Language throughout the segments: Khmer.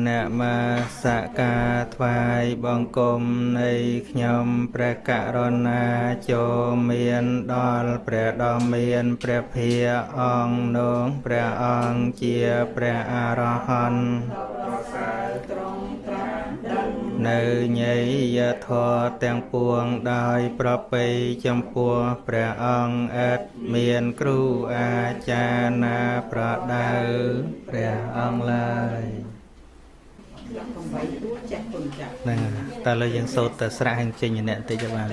នមស្ការថ្វាយបង្គំនៃខ្ញុំព្រះករុណាចូលមានដល់ព្រះដ៏មានព្រះភិយអង្គនោះព្រះអង្គជាព្រះអរហន្តនៅញយធម៌ទាំងពួងដោយប្រពៃចំពោះព្រះអង្គឥតមានគ្រូអាចារ្យណាប្រដៅព្រះអង្គឡើយ 8តួចេះគុណចាស់ ហ្នឹងហើយតែឥឡូវយើងសូត្រតែស្រៈឲ្យចេញអ្នកបន្តិចទៅបាន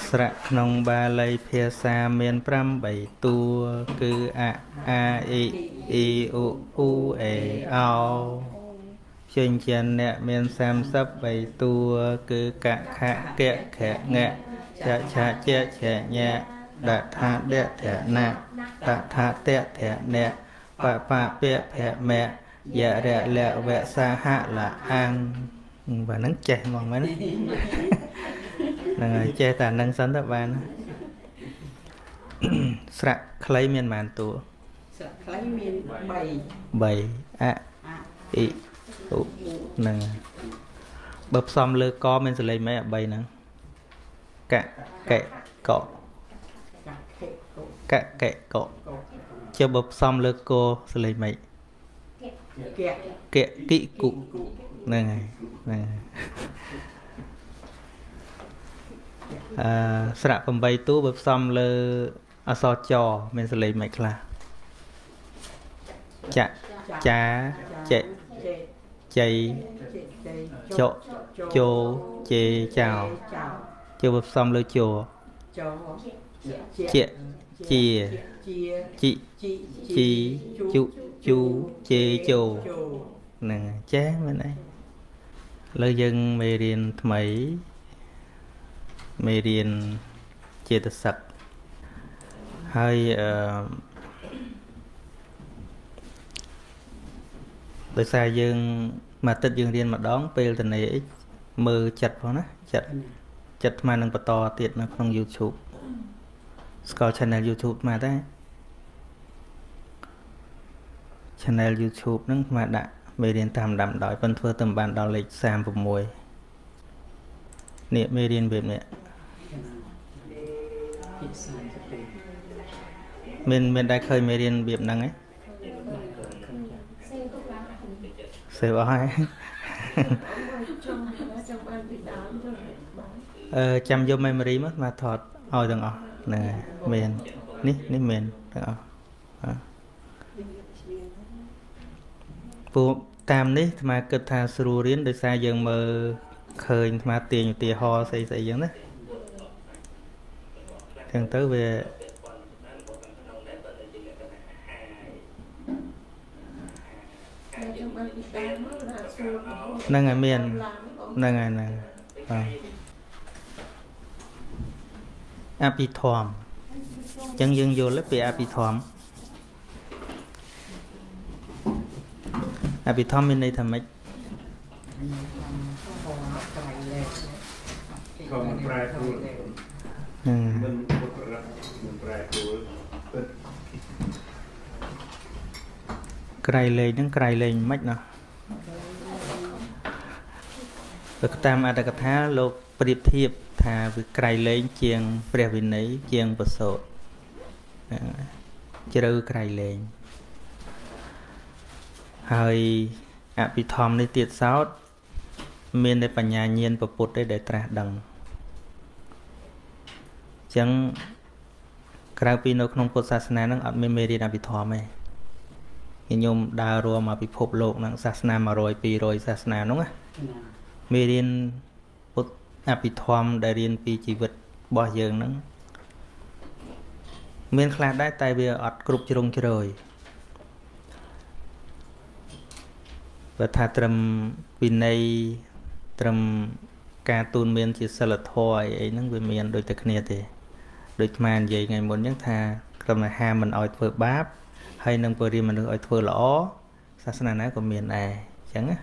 ស្រៈក្នុងបាលីភាសាមាន8តួគឺអអាអ៊ីអ៊ីអ៊ុអ៊ូអេអោជញ្ជាអ្នកមាន33តួគឺកខកៈខងៈចឆៈជៈឆញៈដថាដៈធនៈតថាតៈធនៈបបពៈភមៈយរៈលវៈសហលអង្បាទហ្នឹងចេះហ្មងមែនទេហ្នឹងហើយចេះតែហ្នឹងសិនទៅបានណា ស្រៈខ្លីមានប៉ុន្មានតួ ស្រៈខ្លីមាន3 3អ អ អ៊ីឧហ្នឹងហើយបើផ្សំលើកមានសលេងម៉េចអា3ហ្នឹងកកេក កខេកុ កកេក កុ ចុះបើផ្សំលើកសលេងម៉េច កៈ កគិគុហ្នឹងហើយហ្នឹងហើយអឺស្រៈ8តួបើផ្សំលើអក្សរចមានសលេងម៉េចខ្លះចចាចេ ចេ ជ័យ ចេជ័យ ចុជោជេចោ ចោ ជើបើផ្សំលើជោ ចោ ជាជា ជា ជី ជី ជីជុជូជេជោហ្នឹងហើយចេះមែនអីឥឡូវយើងមេរៀនថ្មីមេរៀនចេតសិកហើយអឺដោយសារយើងមួយអាទិត្យយើងរៀនម្ដងពេលតនេអីមើលចិត្តផងណាចិត្តចិត្តអាត្មានឹងបន្តទៀតនៅក្នុង YouTube ស្គាល់ channel YouTube អាត្មាដែរ channel YouTube ហ្នឹងអាត្មាដាក់មេរៀនតាមដាំដោយប៉ុន្តែធ្វើទៅមិនបានដល់លេខ36នេះមេរៀនបែបនេះ ភាសាទៅ មានមានដែរឃើញមេរៀនបែបហ្នឹងឯងសេវអស់ហើយ ចង់ចង់បានពីដើមទៅបាន អឺចាំយក memory មកមកថតឲ្យទាំងអស់ហ្នឹងហើយមាននេះនេះមានទាំងអស់បាទពួកតាមនេះអាត្មាគិតថាស្រួលរៀនដោយសារយើងមើលឃើញអាត្មាទាញឧទាហរណ៍ស្អីស្អីចឹងណាចឹងទៅវា តែចង់បានពីដើមមកណាស្រួលរហូត ហ្នឹងហើយមាន ឡើងបង ហ្នឹងហើយហ្នឹងហើយបាទអភិធម្មអញ្ចឹងយើងយល់ពីអភិធម្មអភិធម្មមានន័យថាម៉េច ធម៌ក្រៃលែង ធម៌មិនប្រែប្រួល ហ្នឹង មិនពុទ្ធរៈមិនប្រែប្រួលពិត ក្រៃលែងហ្នឹងក្រៃលែងម៉េចណោះបើតាមអត្ថកថាលោកប្រៀបធៀបថាវាក្រៃលែងជាងព្រះវិន័យជាងប្រសូតហ្នឹងហើយជ្រៅក្រៃលែងហើយអភិធម្មនេះទៀតសោតមានតែបញ្ញាញាណពពុទ្ធទេដែលត្រាស់ដឹងអញ្ចឹងក្រៅពីនៅក្នុងពុទ្ធសាសនាហ្នឹងអត់មានមេរៀនអភិធម្មទេ ញាតិញោមដើររួមមកពិភពលោកហ្នឹងសាសនា100 200សាសនាហ្នឹងណា ណា មេរៀនពុទ្ធអភិធម្មដែលរៀនពីជីវិតរបស់យើងហ្នឹងមានខ្លះដែរតែវាអត់គ្រប់ជ្រុងជ្រោយបើថាត្រឹមវិន័យត្រឹមការទូនមានជាសិលធម៌អីអីហ្នឹងវាមានដូចតែគ្នាទេដូចអាត្មានិយាយថ្ងៃមុនហ្នឹងថាត្រឹមតែហាមមិនឲ្យធ្វើបាបហើយនឹងបរិមនុស្សឲ្យធ្វើល្អសាសនាណាក៏មានដែរអញ្ចឹងណា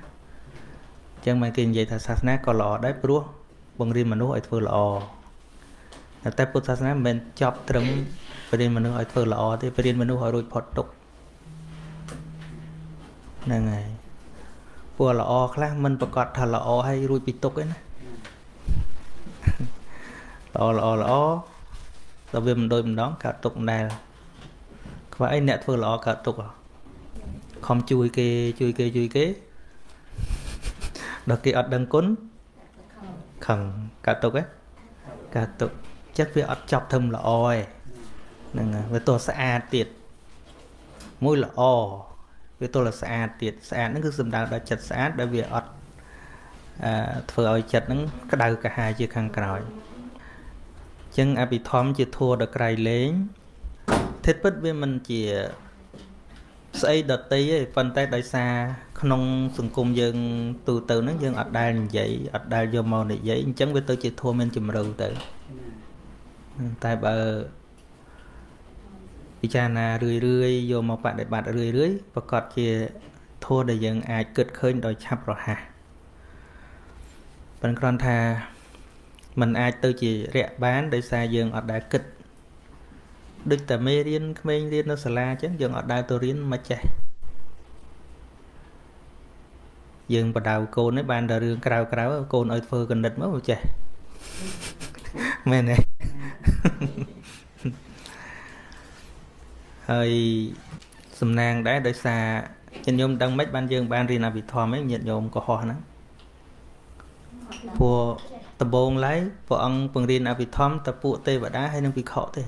អញ្ចឹងមិនគេនិយាយថាសាសនាក៏ល្អដែរព្រោះបង្រៀនមនុស្សឲ្យធ្វើល្អតែពុទ្ធសាសនាមិនមែនចប់ត្រឹមបរិមនុស្សឲ្យធ្វើល្អទេបរិមនុស្សឲ្យរួចផុតទុក្ខ ហ្នឹងហើយពួកល្អខ្លះមិនប្រកាសថាល្អហើយរួចពីទុក្ខឯណាល្អល្អល្អដល់វាមិនដូចម្ដងកើតទុក្ខដែរខ្វះអីអ្នកធ្វើល្អកើតទុក្ខខំជួយគេជួយគេជួយគេដល់គេអត់ដឹងគុណខឹងកើតទុក្ខឯកើតទុក្ខចិត្តវាអត់ចប់ធ្វើល្អឯងហ្នឹងវាទោះស្អាតទៀតមួយល្អវាទល់តែស្អាតទៀតស្អាតហ្នឹងគឺសំដៅដល់ចិត្តស្អាតដែលវាអត់អឺធ្វើឲ្យចិត្តហ្នឹងក្តៅកាហាយជាខាងក្រោយអញ្ចឹងអភិធម្មជាធัวដ៏ក្រៃលែងធិតពិតវាមិនជាស្អីដតីទេប៉ុន្តែដោយសារក្នុងសង្គមយើងទូទៅហ្នឹងយើងអត់ដែលនិយាយអត់ដែលយកមកនិយាយអញ្ចឹងវាទៅជាធัวមានជំរឿទៅតែបើពិចារណារឿយរឿយយកមកបដិបត្តិរឿយរឿយប្រកាសជាធัวដែលយើងអាចគិតឃើញដោយឆាប់រហ័សប៉ុន្តែគ្រាន់ថាมันអាចទៅជារយៈបានដោយសារយើងអត់ដែលគិតដូចតែមេរៀនក្មេងរៀននៅសាលាអញ្ចឹងយើងអត់ដែលទៅរៀនមកចេះយើងបដៅកូននេះបានតែរឿងក្រៅក្រៅកូនឲ្យធ្វើកណិតមកចេះមែនទេហើយសំណាងដែរដោយសារញាតិញោមដឹងម៉េចបានយើងបានរៀនអភិធម្មឯងញាតិញោមកុហកហ្នឹងព្រោះដំបូងឡើយព្រះអង្គពង្រៀនអភិធម្មតែពួកទេវតាហើយនិងភិក្ខុទេ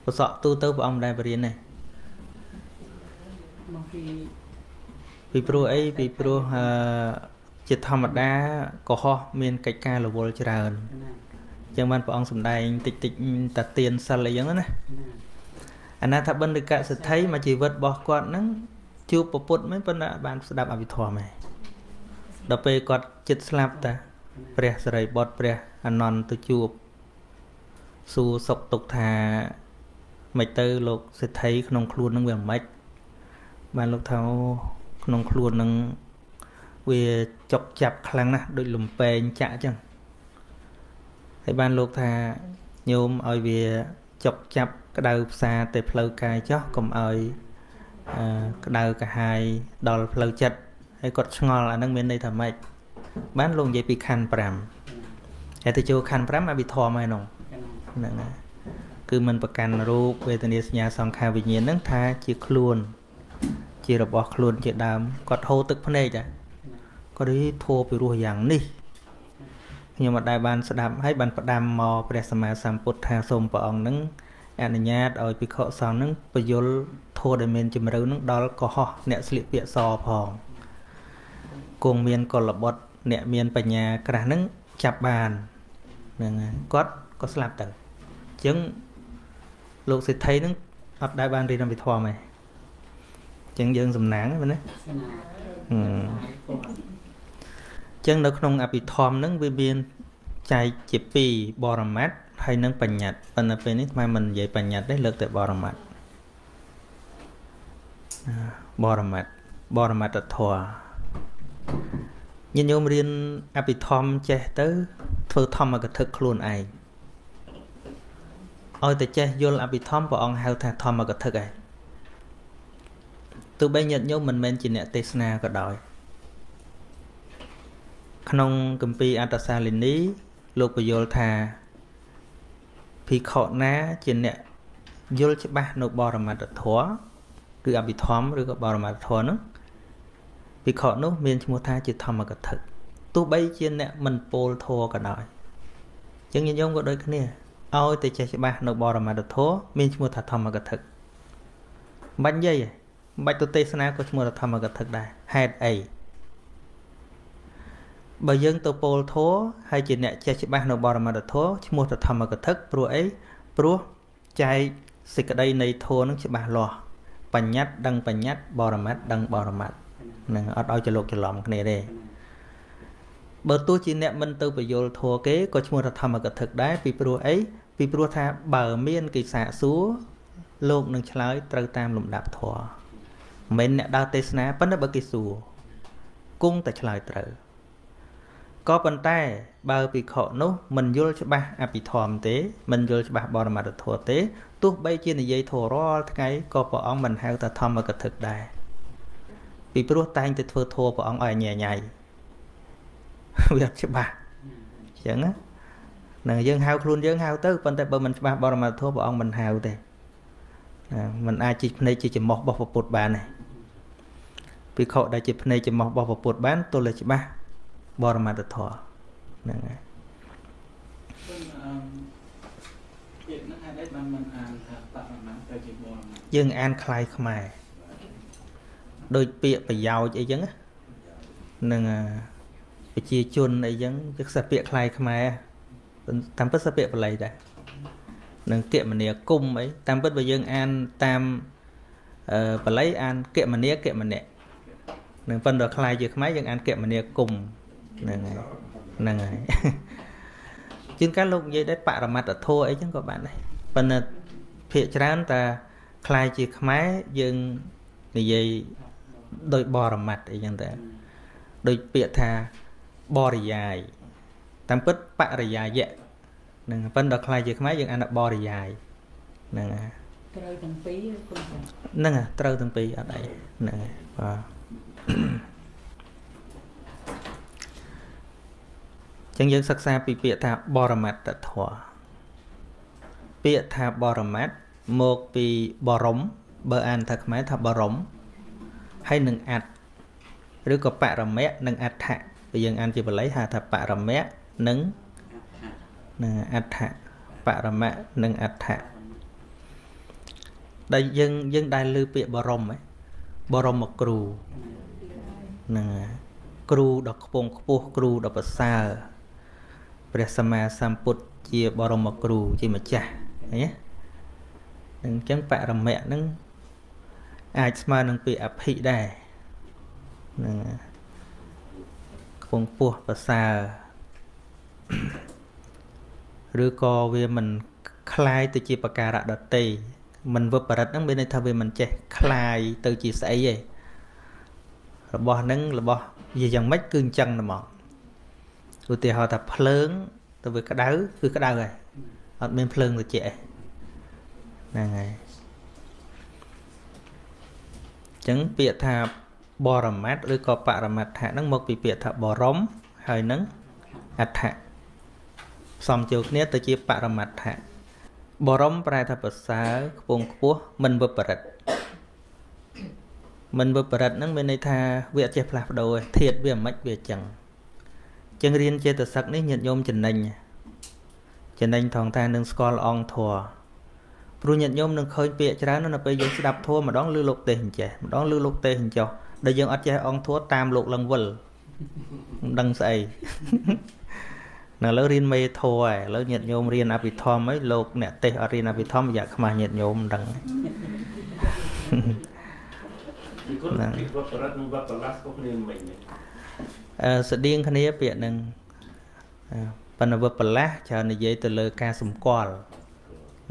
ប្រសក់ទូទៅព្រះអង្គមិនដែលបរៀនទេ មកពី ពីព្រោះអីពីព្រោះអឺជាធម្មតាកុហកមានកិច្ចការរវល់ច្រើន ណា អញ្ចឹងបានព្រះអង្គសម្ដែងតិចតិចតាទានសិលអីចឹងណា ណា អនាថបណ្ឌិកសិទ្ធិមួយជីវិតរបស់គាត់ហ្នឹងជួបពពុទ្ធមិនប៉ុន្តែបានស្ដាប់អភិធម្មឯងដល់ពេលគាត់ចិត្តស្លាប់តាព្រះសិរីបុត្រព្រះអនន្តទៅជួបសួរសុខទុក្ខថាមិនទៅលោកសិទ្ធិក្នុងខ្លួននឹងវាមិនបានលោកថាអូក្នុងខ្លួននឹងវាចុកចាប់ខ្លាំងណាស់ដូចលំពែងចាក់អញ្ចឹងហើយបានលោកថាញោមឲ្យវាចុកចាប់ក្តៅផ្សារតែផ្លូវកាយចោះកុំឲ្យអឺក្តៅកាហាយដល់ផ្លូវចិត្តហើយគាត់ឆ្ងល់អានឹងមានន័យថាម៉េចបានលោកនិយាយពីខណ្ឌ5ហើយទៅចូលខណ្ឌ5អភិធម្មហើយនោះហ្នឹងហើយគឺមិនប្រកាន់រូបវេទនាសញ្ញាសង្ខារវិញ្ញាណហ្នឹងថាជាខ្លួនជារបស់ខ្លួនជាដើមគាត់ហូរទឹកភ្នែកដែរគាត់និយាយធัวពីរោះយ៉ាងនេះខ្ញុំអត់ដែលបានស្ដាប់ហើយបានផ្ដាំមកព្រះសម្មាសម្ពុទ្ធថាសូមព្រះអង្គហ្នឹងអនុញ្ញាតឲ្យភិក្ខុសង្ឃហ្នឹងពយល់ធัวដែលមានជំរឿហ្នឹងដល់កុហកអ្នកស្លៀកពាក់សផងគង់មានកុលបុត្រអ្នកមានបញ្ញាក្រាស់ហ្នឹងចាប់បានហ្នឹងហើយគាត់ក៏ស្លាប់ទៅអញ្ចឹងលោកសេដ្ឋីហ្នឹងអត់ដែលបានរៀនអភិធម្មទេអញ្ចឹងយើងសំណាងហ្នឹងណា ស្នា ហឹម គាត់ អញ្ចឹងនៅក្នុងអភិធម្មហ្នឹងវាមានចែកជាពីរបរមត្តហើយនិងបញ្ញត្តិប៉ុន្តែពេលនេះស្មានមិននិយាយបញ្ញត្តិទេលើកតែបរមត្តណាបរមត្តបរមត្តធម៌ញាតិញោមរៀនអភិធម្មចេះទៅធ្វើធម្មកថាខ្លួនឯងឲ្យតែចេះយល់អភិធម្មព្រះអង្គហៅថាធម្មកថាឯងទោះបីញាតិញោមមិនមែនជាអ្នកទេសនាក៏ដោយ ក្នុងគម្ពីរអត្តសាលិនីលោកពយល់ថាភិក្ខុណាជាអ្នកយល់ច្បាស់នៅបរមត្តធម៌គឺអភិធម្មឬក៏បរមត្តធម៌ហ្នឹងភិក្ខុនោះមានឈ្មោះថាជាធម្មកថាទោះបីជាអ្នកមិនពោលធម៌ក៏ដោយអញ្ចឹងញាតិញោមក៏ដូចគ្នាឲ្យតែចេះច្បាស់នៅបរមត្តធម៌មានឈ្មោះថាធម្មកថាមិនបាច់និយាយទេមិនបាច់ទៅទេសនាក៏ឈ្មោះថាធម្មកថាដែរហេតុអី បើយើងទៅពោលធម៌ហើយជាអ្នកចេះច្បាស់នៅបរមត្តធម៌ឈ្មោះថាធម្មកថាព្រោះអីព្រោះចែកសេចក្តីនៃធម៌នឹងច្បាស់លាស់បញ្ញត្តិដឹងបញ្ញត្តិបរមត្តដឹងបរមត្តនឹងអត់ឲ្យច្រឡុកច្រឡំគ្នាទេបើទោះជាអ្នកមិនទៅបញ្យលធម៌គេក៏ឈ្មោះថាធម្មកថាដែរពីព្រោះអីពីព្រោះថាបើមានគេសាកសួរលោកនឹងឆ្លើយត្រូវតាមលំដាប់ធម៌មិនមែនអ្នកដើរទេសនាប៉ុន្តែបើគេសួរគង់តែឆ្លើយត្រូវ ក៏ប៉ុន្តែបើភិក្ខុនោះមិនយល់ច្បាស់អភិធម្មទេមិនយល់ច្បាស់បរមត្តធម៌ទេទោះបីជានិយាយធម៌រាល់ថ្ងៃក៏ព្រះអង្គមិនហៅថាធម្មកថាដែរ ពីព្រោះតែងតែធ្វើធម៌ព្រះអង្គឲ្យញ៉ៃញ៉ៃវាអត់ច្បាស់អញ្ចឹងណានឹងយើងហៅខ្លួនយើងហៅទៅប៉ុន្តែបើមិនច្បាស់បរមត្ថធម៌ព្រះអង្គមិនហៅទេណាมันអាចជាភ្នែកជាច្រមុះរបស់ព្រះពុទ្ធបានទេភិក្ខុដែលជាភ្នែកច្រមុះរបស់ព្រះពុទ្ធបានទល់តែច្បាស់បរមត្ថធម៌ហ្នឹងហើយ អឺពាក្យហ្នឹងហេតុអីបានមិនអានថាបរមត្ថទៅជាបរមត្ថ យើងអានคล้ายខ្មែរដូចពាក្យប្រយោជន៍អីចឹងណានឹងប្រជាជនអីចឹងវាខ្សែពាក្យคล้ายខ្មែរតាមពិតសពាក្យបាលីដែរនឹងគមនាគមន៍អីតាមពិតបើយើងអានតាមអឺបាលីអានគមនាគមនៈនឹងប៉ុន្តែคล้ายជាខ្មែរយើងអានគមនាគមន៍ហ្នឹងហើយហ្នឹងហើយ ជាងកាលលោកនិយាយដែរបរមត្ថធម៌អីចឹងក៏បានដែរប៉ុន្តែភាកច្រើនតាคล้ายជាខ្មែរយើងនិយាយដោយបរមត្ថអីចឹងតែដូចពាក្យថាបរិយាយតាមពិតបរិយាយៈហ្នឹងប៉ុន្តែដល់คล้ายជាខ្មែរយើងអានថាបរិយាយហ្នឹងហើយ ត្រូវទាំងពីរគុណចាស់ ហ្នឹងហើយត្រូវទាំងពីរអត់អីហ្នឹងហើយបាទ ចឹងយើងសិក្សាពីពាក្យថាបរមត្ថធម៌ពាក្យថាបរមត្ថមកពីបរមបើអានថាខ្មែរថាបរមហើយនឹងអត្តឬក៏បរមៈនិងអដ្ឋៈបើយើងអានជាបាលីហៅថាបរមៈនិងនឹងអដ្ឋៈបរមៈនិងអដ្ឋៈដែលយើងយើងដែលឮពាក្យបរមហ៎បរមគ្រូហ្នឹងហើយគ្រូដ៏ខ្ពង់ខ្ពស់គ្រូដ៏ប្រសើរព្រះសម្មាសម្ពុទ្ធជាបរមគ្រូជាម្ចាស់ឃើញទេនឹងអញ្ចឹងបរមៈហ្នឹងអាចស្មើនឹងពាក្យអភិដែរហ្នឹងហើយខ្ពង់ខ្ពស់ប្រសើរ ឬក៏វាមិនคล้ายទៅជាបការៈដតីមិនវិបរិតហ្នឹងមានន័យថាវាមិនចេះคล้ายទៅជាស្អីទេរបស់ហ្នឹងរបស់និយាយយ៉ាងម៉េចគឺអញ្ចឹងតែហ្មងឧទាហរណ៍ថាភ្លើងទៅវាក្តៅគឺក្តៅហើយអត់មានភ្លើងត្រជាក់ទេហ្នឹងហើយអញ្ចឹងពាក្យថាបរមត្ថឬក៏បរមត្ថៈហ្នឹងមកពីពាក្យថាបរមហើយនឹងអដ្ឋៈផ្សំចូលគ្នាទៅជាបរមត្ថៈបរមប្រែថាប្រសើរខ្ពង់ខ្ពស់មិនវិបរិតមិនវិបរិតហ្នឹងមានន័យថាវាអត់ចេះផ្លាស់ប្ដូរទេធាតុវាមិនវាអញ្ចឹងចឹងរៀនចេតសិកនេះញាតិញោមចំណេញចំណេញថងថានឹងស្គាល់អង្គធម៌ព្រោះញាតិញោមនឹងឃើញពាក្យច្រើនណាស់នៅពេលយើងស្ដាប់ធម៌ម្ដងឮលោកទេសអញ្ចេះម្ដងឮលោកទេសអញ្ចោះដែលយើងអត់ចេះអង្គធម៌តាមលោកលឹងវិលមិនដឹងស្អី នៅលើរៀនមេធម៌ហើយឥឡូវញាតិញោមរៀនអភិធម្មហើយលោកអ្នកទេសអត់រៀនអភិធម្មយ៉ាខ្មាស់ញាតិញោមមិនដឹង ពីគាត់ពីវត្តបរិតនិងវត្តបលាស់ក៏គ្នាមិនមែន អឺស្តៀងគ្នាពាក្យហ្នឹងអឺប៉ុន្តែវិបលាស់ច្រើននិយាយទៅលើការសម្គាល់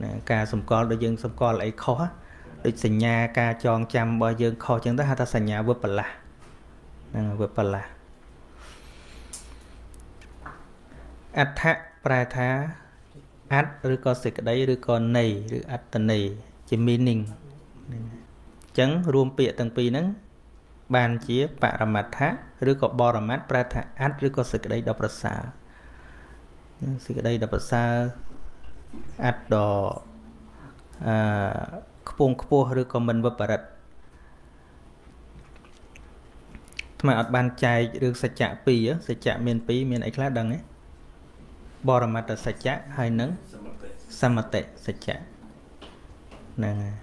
ណាការសម្គាល់ដូចយើងសម្គាល់អីខុសណាដូចសញ្ញាការចងចាំរបស់យើងខុសចឹងទៅហៅថាសញ្ញាវិបលាស់ហ្នឹងវិបលាស់អដ្ឋៈប្រែថាអត្តឬក៏សេចក្តីឬក៏ន័យឬអត្តន័យជា meaning ហ្នឹងហើយអញ្ចឹងរួមពាក្យទាំងពីរហ្នឹង បានជាបរមត្ថៈឬក៏បរមត្ថប្រែថាអត្តឬក៏សេចក្តីដ៏ប្រសើរហ្នឹងសេចក្តីដ៏ប្រសើរអត្តដ៏អឺខ្ពង់ខ្ពស់ឬក៏មិនវិបរិតថ្មអត់បានចែករឿងសច្ចៈពីរសច្ចៈមានពីរមានអីខ្លះដឹងទេបរមត្ថសច្ចៈហើយនឹង សមតិ សមតិសច្ចៈហ្នឹងហើយ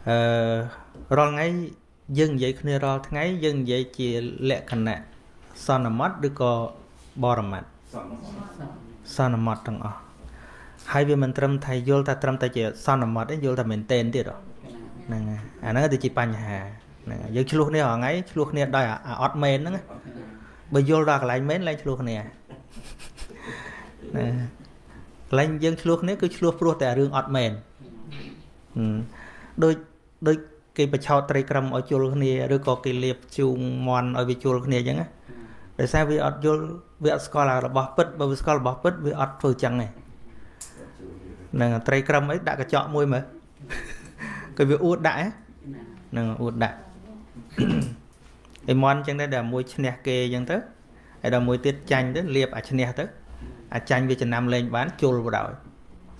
អឺរាល់ថ្ងៃយើងនិយាយគ្នារាល់ថ្ងៃយើងនិយាយជាលក្ខណៈសន្មតឬក៏បរមត្ថ សម សន្មតទាំងអស់ហើយវាមិនត្រឹមថាយល់ថាត្រឹមតែជាសន្មតទេយល់ថាមែនទែនទៀតហ៎ហ្នឹងហើយអាហ្នឹងទៅជាបញ្ហាហ្នឹងហើយយើងឆ្លោះគ្នារាល់ថ្ងៃឆ្លោះគ្នាដោយអាអត់មែនហ្នឹងណាបើយល់ដល់កន្លែងមែនលែងឆ្លោះគ្នាណាកន្លែងយើងឆ្លោះគ្នាគឺឆ្លោះព្រោះតែរឿងអត់មែនហឹមដូចដូចគេបញ្ឆោតត្រីក្រឹមឲ្យជុលគ្នាឬក៏គេលាបជូងមន់ឲ្យវាជុលគ្នាអញ្ចឹងណាដោយសារវាអត់យល់វាអត់ស្គាល់អារបស់ពិតបើវាស្គាល់របស់ពិតវាអត់ធ្វើចឹងទេហ្នឹងត្រីក្រឹមអីដាក់កញ្ចក់មួយមើលគេវាអួតដាក់ហ៎ហ្នឹងអួតដាក់ ឯមន់ចឹងដែរដែលមួយឈ្នះគេចឹងទៅហើយដល់មួយទៀតចាញ់ទៅលៀបអាឈ្នះទៅអាចាញ់វាចំណាំលេងបានជុលបដ ாய்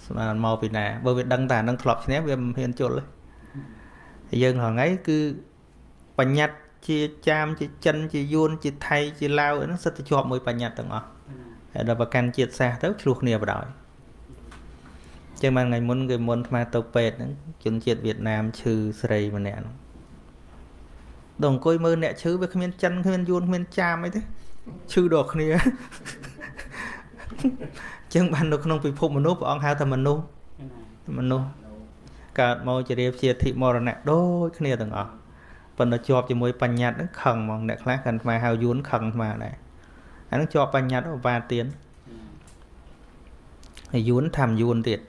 ស្មានមកពីណាបើវាដឹងតែអានឹងធ្លាប់ឈ្នះវាមិនហ៊ានជុលទេហើយយើងរាល់ថ្ងៃគឺបញ្ញត្តិជាចាមជាចិនជាយួនជាថៃជាឡាវហ្នឹងសិតតែជាប់មួយបញ្ញត្តិទាំងអស់ហើយដល់ប្រកាន់ជាតិសាសន៍ទៅឆ្លោះគ្នាបដ ாய் ចឹងបានថ្ងៃមុនគេមុនអាត្មាទៅពេទ្យហ្នឹងជនជាតិវៀតណាមឈឺស្រីម្នាក់ហ្នឹងដល់អង្គុយមើលអ្នកឈឺវាគ្មានចិនគ្មានយួនគ្មានចាមអីទេឈឺដល់គ្នាចឹងបាននៅក្នុងពិភពមនុស្សព្រះអង្គហៅថាមនុស្សមនុស្សកើតមកជារាជាធិមរណៈដូចគ្នាទាំងអស់ប៉ុន្តែជាប់ជាមួយបញ្ញត្តិហ្នឹងខឹងហ្មងអ្នកខ្លះកាន់អាត្មាហៅយួនខឹងអាត្មាដែរអាហ្នឹងជាប់បញ្ញត្តិឧបាទានហើយយួនធ្វើយួនទៀត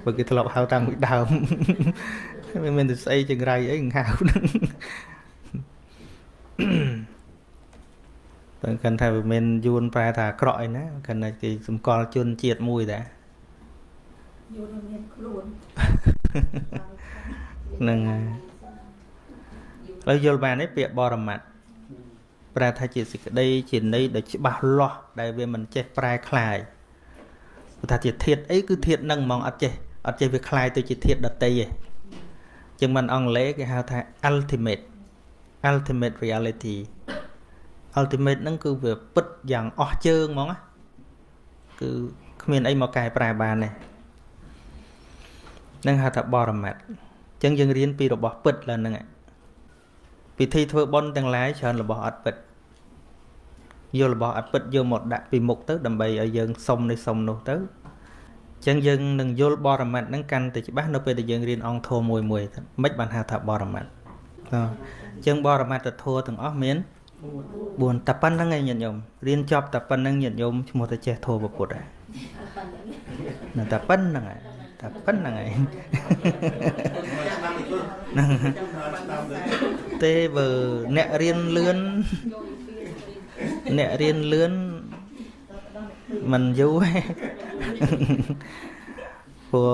បើគេធ្លាប់ហៅតាំងពីដើមវាមានតែស្អីចង្រៃអីហៅហ្នឹងតែគាត់ថាវាមានយួនប្រែថាអាក្រក់អីណាគាត់ថាគេសម្គាល់ជនជាតិមួយដែរ យួនមានខ្លួន ហ្នឹងហើយឥឡូវយល់បានទេពាក្យបរមត្តប្រែថាជាសេចក្តីជាន័យដែលច្បាស់លាស់ដែលវាមិនចេះប្រែក្លាយព្រោះថាជាធាតុអីគឺធាតុនឹងហ្មងអត់ចេះអត់ចេះវាក្លាយទៅជាធាតុដតីទេជាងមិនអង់គ្លេសគេហៅថា ultimate ultimate reality ultimate ហ្នឹងគឺវាពិតយ៉ាងអស់ជើងហ្មងណាគឺគ្មានអីមកកែប្រែបានទេនឹងហៅថាបរមត្តអញ្ចឹងយើងរៀនពីរបស់ពិតឡើងហ្នឹងពិធីធ្វើបុណ្យទាំងឡាយច្រើនរបស់អត់ពិតយករបស់អត់ពិតយកមកដាក់ពីមុខទៅដើម្បីឲ្យយើងសុំនេះសុំនោះទៅអញ្ចឹងយើងនឹងយល់បរមត្តហ្នឹងកាន់តែច្បាស់នៅពេលដែលយើងរៀនអង្គធម៌មួយមួយមិនបានហៅថាបរមត្តអញ្ចឹងបរមត្តធម៌ទាំងអស់មាន4តែប៉ុណ្្នឹងឯងញាតិញោមរៀនចប់តែប៉ុណ្្នឹងញាតិញោមឈ្មោះតែចេះធម៌ពុទ្ធដែរនៅតែប៉ុណ្្នឹងឯងតែប៉ុណ្្នឹងឯងហ្នឹងទេបើអ្នករៀនលឿនអ្នករៀនលឿនមិនយូរទេព្រោះ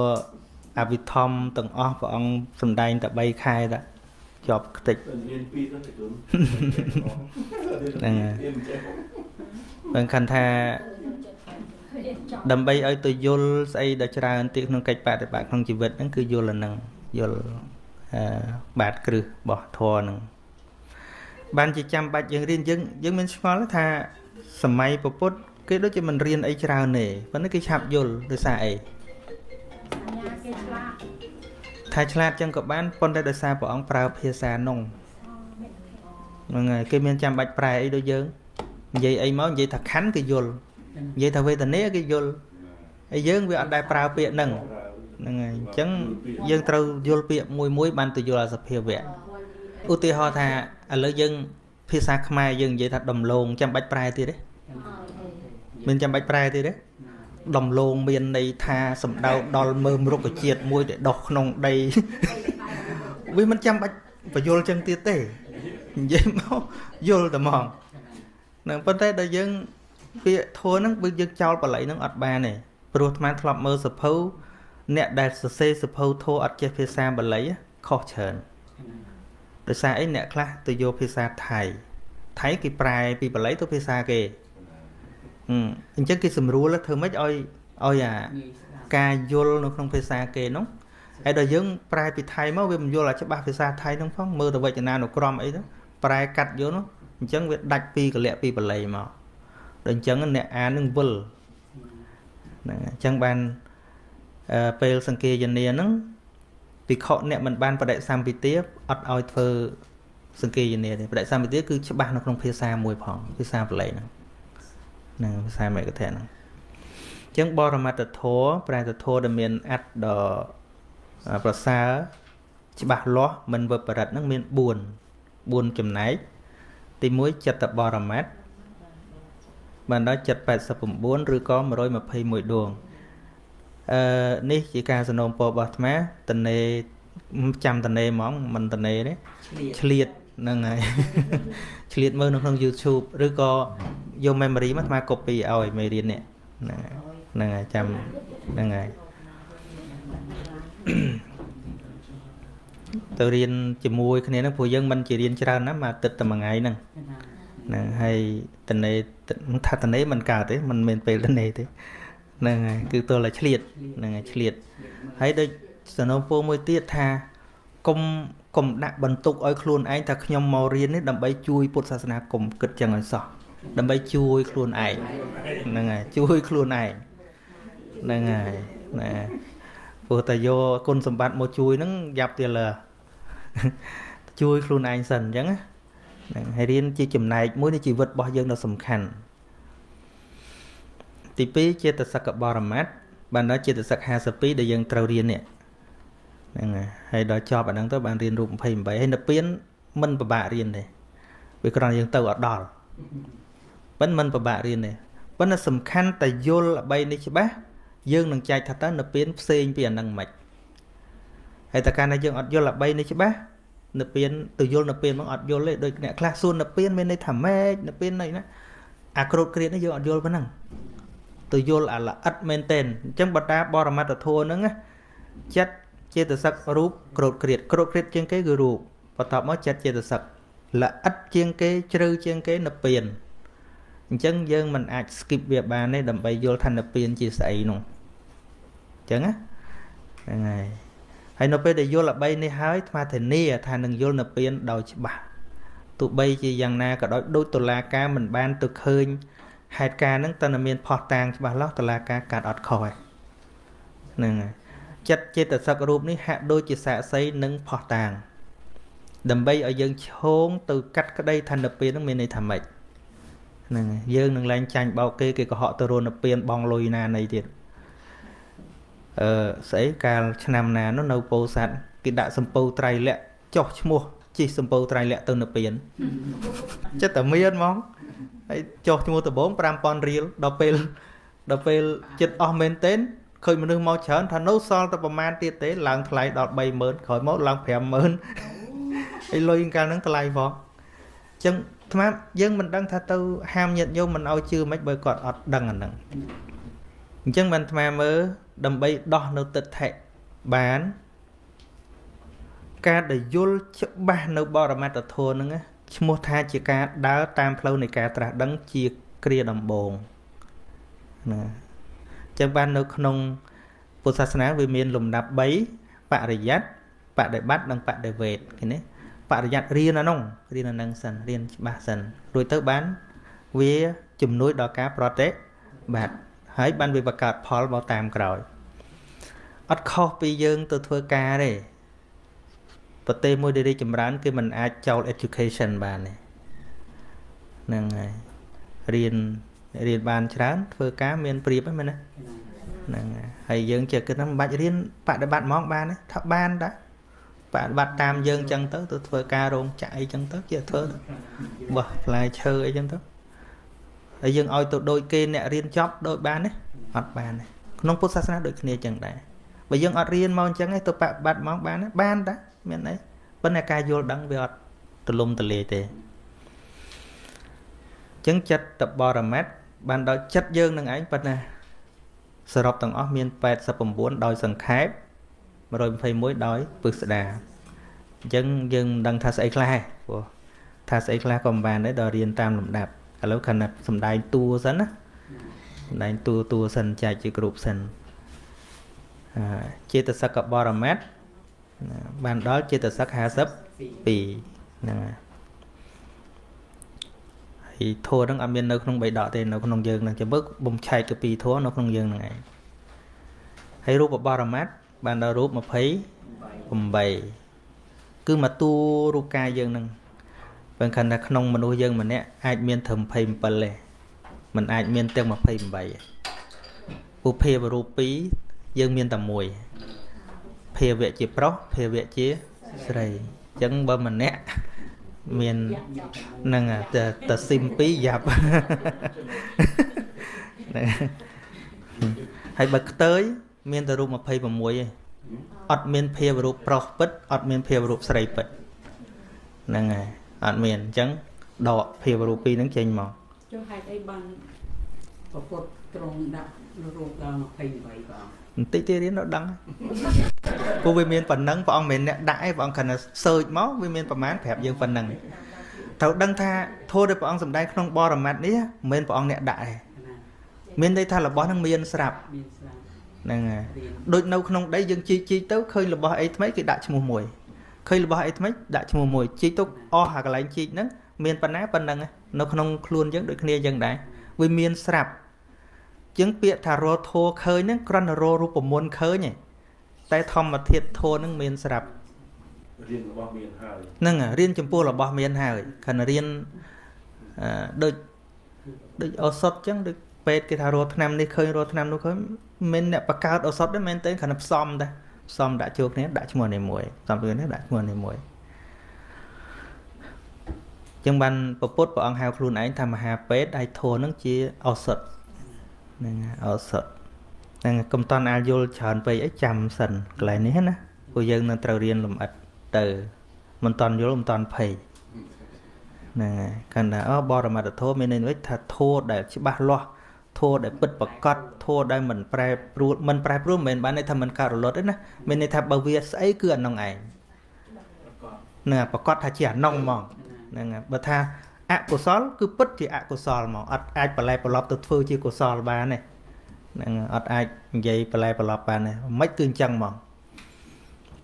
អភិធម្មទាំងអស់ព្រះអង្គសំដែងតែ3ខែតាជាប់ខ្ទេច រៀនពីរទៅគុណ ហ្នឹងហើយបើខណ្ឌថាដើម្បីឲ្យទៅយល់ស្អីដែលច្រើនទៀតក្នុងកិច្ចបដិបត្តិក្នុងជីវិតហ្នឹងគឺយល់អាហ្នឹងយល់អឺបាតគ្រឹះរបស់ធម៌ហ្នឹងបានជាចាំបាច់យើងរៀនយើងយើងមានឆ្ងល់ថាសម័យពុទ្ធគេដូចជាមិនរៀនអីច្រើនទេប៉ុន្តែគេឆាប់យល់ដោយសារអី គេឆ្លាត ថាឆ្លាតចឹងក៏បានប៉ុន្តែដោយសារព្រះអង្គប្រើភាសានងហ្នឹងហើយគេមានចាំបាច់ប្រែអីដូចយើងនិយាយអីមកនិយាយថាខណ្ឌគេយល់និយាយថាវេទនាគេយល់ហើយយើងវាអត់ដែលប្រើពាក្យហ្នឹងហ្នឹងហើយអញ្ចឹងយើងត្រូវយល់ពាក្យមួយមួយបានទៅយល់អាសភាវៈឧទាហរណ៍ថាឥឡូវយើងភាសាខ្មែរយើងនិយាយថាដំឡូងចាំបាច់ប្រែទៀតទេមានចាំបាច់ប្រែទៀតទេដំឡូងមានន័យថាសំដៅដល់មើមរុក្ខជាតិមួយដែលដុះក្នុងដីវាមិនចាំបាច់បញ្យល់ចឹងទៀតទេនិយាយមកយល់តែហ្មងហ្នឹងប៉ុន្តែដល់យើងពាក្យធัวហ្នឹងបើយើងចោលបល័យហ្នឹងអត់បានទេព្រោះអាត្មាធ្លាប់មើលសភៅអ្នកដែលសរសេរសភៅធัวអត់ចេះភាសាបាលីខុសច្រើនដោយសារអីអ្នកខ្លះទៅយកភាសាថៃថៃគេប្រែពីបាលីទៅភាសាគេអញ្ចឹងគេសម្រួលធ្វើម៉េចឲ្យឲ្យអាការយល់នៅក្នុងភាសាគេនោះហើយដល់យើងប្រែពីថៃមកវាមិនយល់អាច្បាស់ភាសាថៃហ្នឹងផងមើលទៅវចនានុក្រមអីទៅប្រែកាត់យកនោះអញ្ចឹងវាដាច់ពីកលៈពីបាលីមកដល់អញ្ចឹងអ្នកអាននឹងវិលហ្នឹងអញ្ចឹងបានពេលសង្គាយនាហ្នឹងភិក្ខុអ្នកមិនបានបដិសម្ពិទាអត់ឲ្យធ្វើសង្គាយនាទេបដិសម្ពិទាគឺច្បាស់នៅក្នុងភាសាមួយផងភាសាបាលីហ្នឹងហ្នឹងភាសាមេកធៈហ្នឹងអញ្ចឹងបរមត្តធម៌ប្រែតធម៌ដែលមានអត្តដ៏ប្រសើរច្បាស់លាស់មិនវិបរិតហ្នឹងមាន4ចំណែកទី1ចិត្តបរមត្តបានដល់ចិត្ត89ឬក៏121ដួងអឺនេះជាការសនំពររបស់អាត្មាតនេចាំតនេហ្មងមិនតនេទេឆ្លៀតហ្នឹងហើយឆ្លៀតមើលនៅក្នុង YouTube ឬក៏យក memory មកអាត្មា copy ឲ្យមេរៀននេះហ្នឹងហើយហ្នឹងហើយចាំហ្នឹងហើយ ទៅរៀនជាមួយគ្នាហ្នឹងព្រោះយើងមិនជារៀនច្រើនណាស់មួយអាទិត្យតែមួយថ្ងៃហ្នឹងហ្នឹងហើយតនេថាតនេមិនកើតទេមិនមានពេលតនេទេហ្នឹងហើយគឺទល់តែឆ្លៀតហ្នឹងហើយឆ្លៀតហើយដូចសនំពោមួយទៀតថាកុំកុំដាក់បន្ទុកឲ្យខ្លួនឯងថាខ្ញុំមករៀននេះដើម្បីជួយពុទ្ធសាសនាកុំគិតចឹងឲ្យសោះដើម្បីជួយខ្លួនឯងហ្នឹងហើយជួយខ្លួនឯងហ្នឹងហើយណាព្រោះតែយកគុណសម្បត្តិមកជួយហ្នឹងយ៉ាប់ទៀតលើ ជួយខ្លួនឯងសិនអញ្ចឹងណាហ្នឹងហើយរៀនជាចំណែកមួយនៃជីវិតរបស់យើងដ៏សំខាន់ទី2ចេតសិកបរមត្តបានដល់ចេតសិក52ដែលយើងត្រូវរៀននេះហ្នឹងហើយដល់ចប់អាហ្នឹងទៅបានរៀនរូប28ហើយនិព្វានមិនពិបាករៀនទេវាគ្រាន់តែយើងទៅអត់ដល់ប៉ិនមិនពិបាករៀនទេប៉ុន្តែសំខាន់តែយល់អ្វីនេះច្បាស់យើងនឹងចែកថាតើនិព្វានផ្សេងពីអាហ្នឹងមិនហើយតែកាលណាយើងអត់យល់អ្វីនេះច្បាស់និព្វានទៅយល់និព្វានមកអត់យល់ទេដូចអ្នកខ្លះសួរនិព្វានមានន័យថាម៉េចនិព្វានន័យណាអាក្រោតក្រៀតនេះយើងអត់យល់ប៉ុណ្ណឹងទៅយល់អាល្អិតមែនទែនអញ្ចឹងបតាបរមត្តធម៌ហ្នឹងណាចិត្តចេតសិករូបក្រោតក្រៀតក្រោតក្រៀតជាងគេគឺរូបបន្ទាប់មកចិត្តចេតសិកល្អិតជាងគេជ្រៅជាងគេនិព្វានអញ្ចឹងយើងមិនអាច skip វាបានទេដើម្បីយល់ថានិព្វានជាស្អីនោះអញ្ចឹងណាហ្នឹងហើយហើយនៅពេលដែលយល់អ្វីនេះហើយអាត្មាធានាថានឹងយល់និព្វានដោយច្បាស់ទោះបីជាយ៉ាងណាក៏ដោយដូចតុលាការមិនបានទៅឃើញហេតុការណ៍ហ្នឹងតើមានផុសតាងច្បាស់លាស់តុលាការកាត់អត់ខុសហើយហ្នឹងហើយចិត្តចេតសិករូបនេះហាក់ដូចជាសាក្សីនិងផុសតាងដើម្បីឲ្យយើងឈោងទៅកាត់ក្តីថានិព្វានហ្នឹងមានន័យថាម៉េចហ្នឹងហើយយើងនឹងឡើងចាញ់បោកគេគេកុហកទៅរនិព្វានបងលុយណានៃទៀតអឺស្អីកាលឆ្នាំណានោះនៅពោធិ៍សាត់គេដាក់សំពៅត្រៃលក្ខចុះឈ្មោះជិះសំពៅត្រៃលក្ខទៅនិព្វានចិត្តតែមានហ្មងហើយចុះឈ្មោះដំបង5000រៀលដល់ពេលដល់ពេលចិត្តអស់មែនទែនឃើញមនុស្សមកច្រើនថានៅសល់តែប្រមាណទៀតទេឡើងថ្លៃដល់30000ក្រោយមកឡើង50000ហើយលុយកាលហ្នឹងថ្លៃផងអញ្ចឹងអាត្មាយើងមិនដឹងថាទៅហាមញាតិញោមមិនឲ្យជឿមិនបើគាត់អត់ដឹងអាហ្នឹងអញ្ចឹងបានអាត្មាមើលដើម្បីដោះនៅទិដ្ឋិបានការដែលយល់ច្បាស់នៅបរមត្តធម៌ហ្នឹងណាឈ្មោះថាជាការដើរតាមផ្លូវនៃការត្រាស់ដឹងជាគ្រាដំបូងណាអញ្ចឹងបាននៅក្នុងពុទ្ធសាសនាវាមានលំដាប់3បរិយ័តបដិបត្តិនិងបដិវេទឃើញទេបរិយ័តរៀនអានោះរៀនអានឹងសិនរៀនច្បាស់សិនរួចទៅបានវាជំនួយដល់ការប្រតិបត្តិហើយបានវាបង្កើតផលមកតាមក្រោយអត់ខុសពីយើងទៅធ្វើការទេប្រទេសមួយដែលរីកចម្រើនគេមិនអាចចោល education បានទេហ្នឹងហើយរៀនរៀនបានច្រើនធ្វើការមានប្រៀបហ្នឹងមែនទេហ្នឹងហើយយើងចេះគិតថាមិនបាច់រៀនបដិបត្តិហ្មងបានទេថាបានតាបដិបត្តិតាមយើងចឹងទៅទៅធ្វើការរោងចក្រអីចឹងទៅជាធ្វើទៅបោះផ្លែឈើអីចឹងទៅហើយយើងឲ្យទៅដូចគេអ្នករៀនចប់ដូចបានទេអត់បានទេក្នុងពុទ្ធសាសនាដូចគ្នាចឹងដែរបើយើងអត់រៀនមកអញ្ចឹងឯងទៅបដិបត្តិហ្មងបានទេបានតាមានអីប៉ុន្តែការយល់ដឹងវាអត់ទលំទលាយទេអញ្ចឹងចិត្តតបរមត្តបានដល់ចិត្តយើងនឹងឯងប៉ុន្តែសរុបទាំងអស់មាន89ដោយសង្ខេប121ដោយពឹស្ដាអញ្ចឹងយើងមិនដឹងថាស្អីខ្លះទេព្រោះថាស្អីខ្លះក៏មិនបានដែរដល់រៀនតាមលំដាប់ឥឡូវខណៈសំដែងតួសិនណាសំដែងតួតួសិនចែកជាគ្រប់សិនអឺចេតសិកបរមត្តបានដល់ចេតសិក52ហ្នឹងហើយហើយធัวហ្នឹងអត់មាននៅក្នុងបៃដកទេនៅក្នុងយើងហ្នឹងចាំមើលបំឆែកទៅពីរធัวនៅក្នុងយើងហ្នឹងឯងហើយរូបបរមត្តបានដល់រូប28គឺមកតួរូបកាយយើងហ្នឹងបើខណៈថាក្នុងមនុស្សយើងម្នាក់អាចមានត្រឹម27ទេมันអាចមានទាំង28ទេពុភាវរូប2យើងមានតែមួយភាវៈជាប្រុសភាវៈជាស្រីអញ្ចឹងបើម្នាក់មានហ្នឹងតែតែស៊ីម2យ៉ាប់ហ្នឹងហើយបើខ្ទើយមានតែរូប26ឯងអត់មានភាវរូបប្រុសពិតអត់មានភាវរូបស្រីពិតហ្នឹងហើយអត់មានអញ្ចឹងដកភាវរូបពីរហ្នឹងចេញមក ចុះហេតុអីបានប្រពុតត្រង់ដាក់រូបដល់28ព្រះអង្គ បន្តិចទៀតរៀនដល់ដឹងព្រោះវាមានប៉ុណ្ណឹងព្រះអង្គមិនមែនអ្នកដាក់ឯងព្រះអង្គគ្រាន់តែ search មកវាមានប្រមាណប្រាប់យើងប៉ុណ្ណឹងត្រូវដឹងថាធម៌ដែលព្រះអង្គសម្ដែងក្នុងបរមត្តនេះមិនមែនព្រះអង្គអ្នកដាក់ឯង ណា មានន័យថារបស់ហ្នឹងមានស្រាប់ មានស្រាប់ ហ្នឹងហើយ រៀន ដូចនៅក្នុងដីយើងជីកជីកទៅឃើញរបស់អីថ្មីគេដាក់ឈ្មោះមួយឃើញរបស់អីថ្មីដាក់ឈ្មោះមួយជីកទៅអស់អាកន្លែងជីកហ្នឹងមានប៉ុណ្ណាប៉ុណ្ណឹងឯងនៅក្នុងខ្លួនយើងដូចគ្នាយើងដែរវាមានស្រាប់ជាងពាក្យថារកធัวឃើញហ្នឹងគ្រាន់តែរករូបមន្តឃើញឯងតែធម្មធាតុធัวហ្នឹងមានស្រាប់ រៀនរបស់មានហើយ ហ្នឹងហើយរៀនចំពោះរបស់មានហើយគ្រាន់តែរៀនអឺដូចដូចឱសថចឹងដូចពេទ្យគេថារកថ្នាំនេះឃើញរកថ្នាំនោះឃើញមិនមែនអ្នកបង្កើតឱសថទេមែនទេគ្រាន់តែផ្សំដែរផ្សំដាក់ចូលគ្នាដាក់ឈ្មោះនេះមួយផ្សំចូលគ្នាដាក់ឈ្មោះនេះមួយចឹងបានពពុទ្ធព្រះអង្គហៅខ្លួនឯងថាមហាពេទ្យហើយធម៌ហ្នឹងជាឱសថហ្នឹងហើយឱសថហ្នឹងហើយកុំតន់អាលយល់ច្រើនពេកអីចាំសិនកន្លែងនេះណាព្រោះយើងនឹងត្រូវរៀនលម្អិតទៅ មិនតន់យល់មិនតន់ភ័យហ្នឹងហើយកាន់តែអូបរមត្តធម៌មានន័យវិញថាធម៌ដែលច្បាស់លាស់ធម៌ដែលពិតប្រកបធម៌ដែលមិនប្រែប្រួលមិនប្រែប្រួលមិនមែនបានន័យថាមិនកើតរលត់ទេណាមានន័យថាបើវាស្អីគឺអានោះឯង ប្រកប ហ្នឹងហើយប្រកបថាជាអានោះហ្មង ណា ហ្នឹងហើយបើថាអកុសលគឺពិតជាអកុសលហ្មងអត់អាចប្រឡែប្រឡប់ទៅធ្វើជាកុសលបានទេហ្នឹងហើយអត់អាចនិយាយប្រឡែប្រឡប់បានទេមិនគឺអញ្ចឹងហ្មង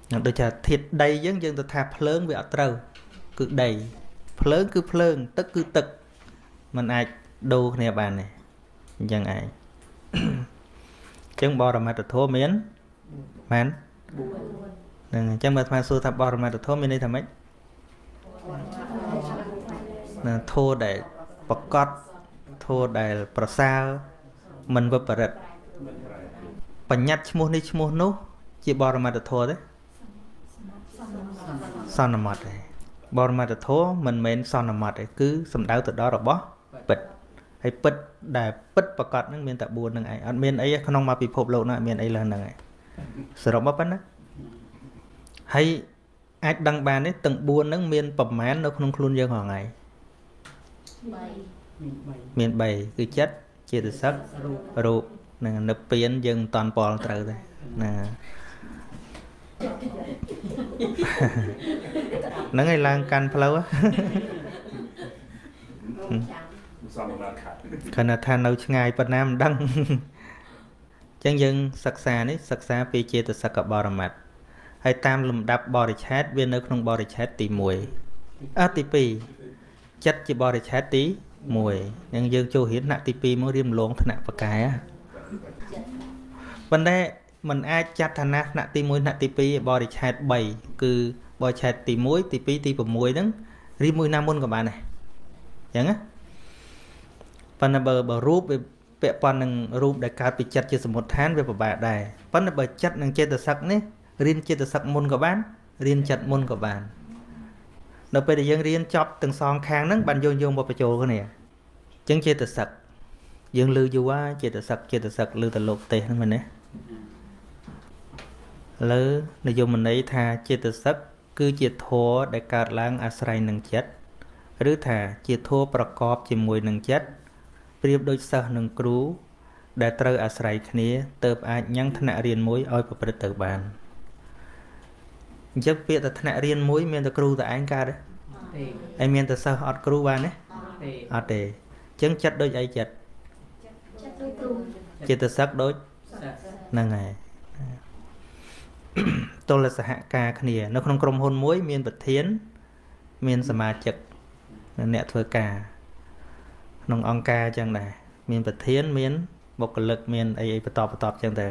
ហ្នឹងដូចថាធាតុដីយើងយើងទៅថាភ្លើងវាអត់ត្រូវគឺដីភ្លើងគឺភ្លើងទឹកគឺទឹកมันអាចដូរគ្នាបានទេអញ្ចឹងឯង អញ្ចឹងបរមត្តធម៌មានមែនហ្នឹងហើយអញ្ចឹងបើអាត្មាសួរថាបរមត្តធម៌មានន័យថាម៉េច ណាធម៌ដែលប្រកបធម៌ដែលប្រសើរមិនវិបរិត មិនប្រែប្រួល បញ្ញត្តិឈ្មោះនេះឈ្មោះនោះ ជាបរមត្តធម៌ទេសន្មត់ទេបរមត្តធម៌មិនមែនសន្មត់ទេគឺសំដៅទៅដល់របស់ពិតហើយពិតដែលពិតប្រកបហ្នឹងមានតែ4ហ្នឹងឯងអត់មានអីទេក្នុងមកពិភពលោកហ្នឹងអត់មានអីលើសហ្នឹងឯងសរុបមកប៉ុណ្ណាហើយអាចដឹងបានទេទាំង4ហ្នឹងមានប្រមាណនៅក្នុងខ្លួនយើងរាល់ថ្ងៃ មាន3 មាន3គឺចិត្តចេតសិក រូប រូបនឹងនិព្វានយើងមិនតាន់ប៉លត្រូវទេណាហ្នឹងឯងឡើងកាន់ផ្លូវហ៎ សំបានខាត់ ខណៈថានៅឆ្ងាយប៉ុណ្ណាមិនដឹងអញ្ចឹងយើងសិក្សានេះសិក្សាពីចេតសិកបរមត្តហើយតាមលំដាប់បរិឆេទវានៅក្នុងបរិឆេទទី1អ่ะទី2ចិត្តជាបរិឆេទទី1នឹងយើងចូលរៀនថ្នាក់ទី2មករៀនម្លងថ្នាក់បកែហ៎ ប៉ុន្តែมันអាចចាត់ឋានៈថ្នាក់ទី1ថ្នាក់ទី2បរិឆេទ3គឺបរិឆេទទី1ទី2ទី6ហ្នឹងរៀបមួយណាមុនក៏បានដែរអញ្ចឹងណាប៉ុន្តែបើបើរូបវាពាក់ព័ន្ធនឹងរូបដែលកើតពីចិត្តជាសមុទ្ឋានវាពិបាកដែរប៉ុន្តែបើចិត្តនិងចេតសិកនេះរៀនចេតសិកមុនក៏បានរៀនចិត្តមុនក៏បាននៅពេលដែលយើងរៀនចប់ទាំងសងខាងហ្នឹងបានយើងយកមកបញ្ចូលគ្នាអញ្ចឹងចេតសិកយើងលឺយូរហើយចេតសិកចេតសិកលឺតែលោកទេសហ្នឹងមែនទេ លើនិយមន័យថាចេតសិកគឺជាធម៌ដែលកើតឡើងអាស្រ័យនឹងចិត្តឬថាជាធម៌ប្រកបជាមួយនឹងចិត្តប្រៀបដូចសិស្សនិងគ្រូដែលត្រូវអាស្រ័យគ្នាទៅអាចញ៉ាំងថ្នាក់រៀនមួយឲ្យប្រព្រឹត្តទៅបានអញ្ចឹងពាក្យថាថ្នាក់រៀនមួយមានតែគ្រូតែឯងកើតទេ ទេ ឯងមានតែសិស្សអត់គ្រូបានទេ ទេ អត់ទេអញ្ចឹងចិត្តដូចអីចិត្ត ចិត្តដូចគ្រូ ចេតសិកដូច សិស្ស ហ្នឹងហើយ ទល់តែសហការគ្នានៅក្នុងក្រុមហ៊ុនមួយ មានប្រធាន មានសមាជិកនិងអ្នកធ្វើការក្នុងអង្គការអញ្ចឹងដែរមានប្រធានមានបុគ្គលិកមានអីអីបន្តបន្តអញ្ចឹងទៅ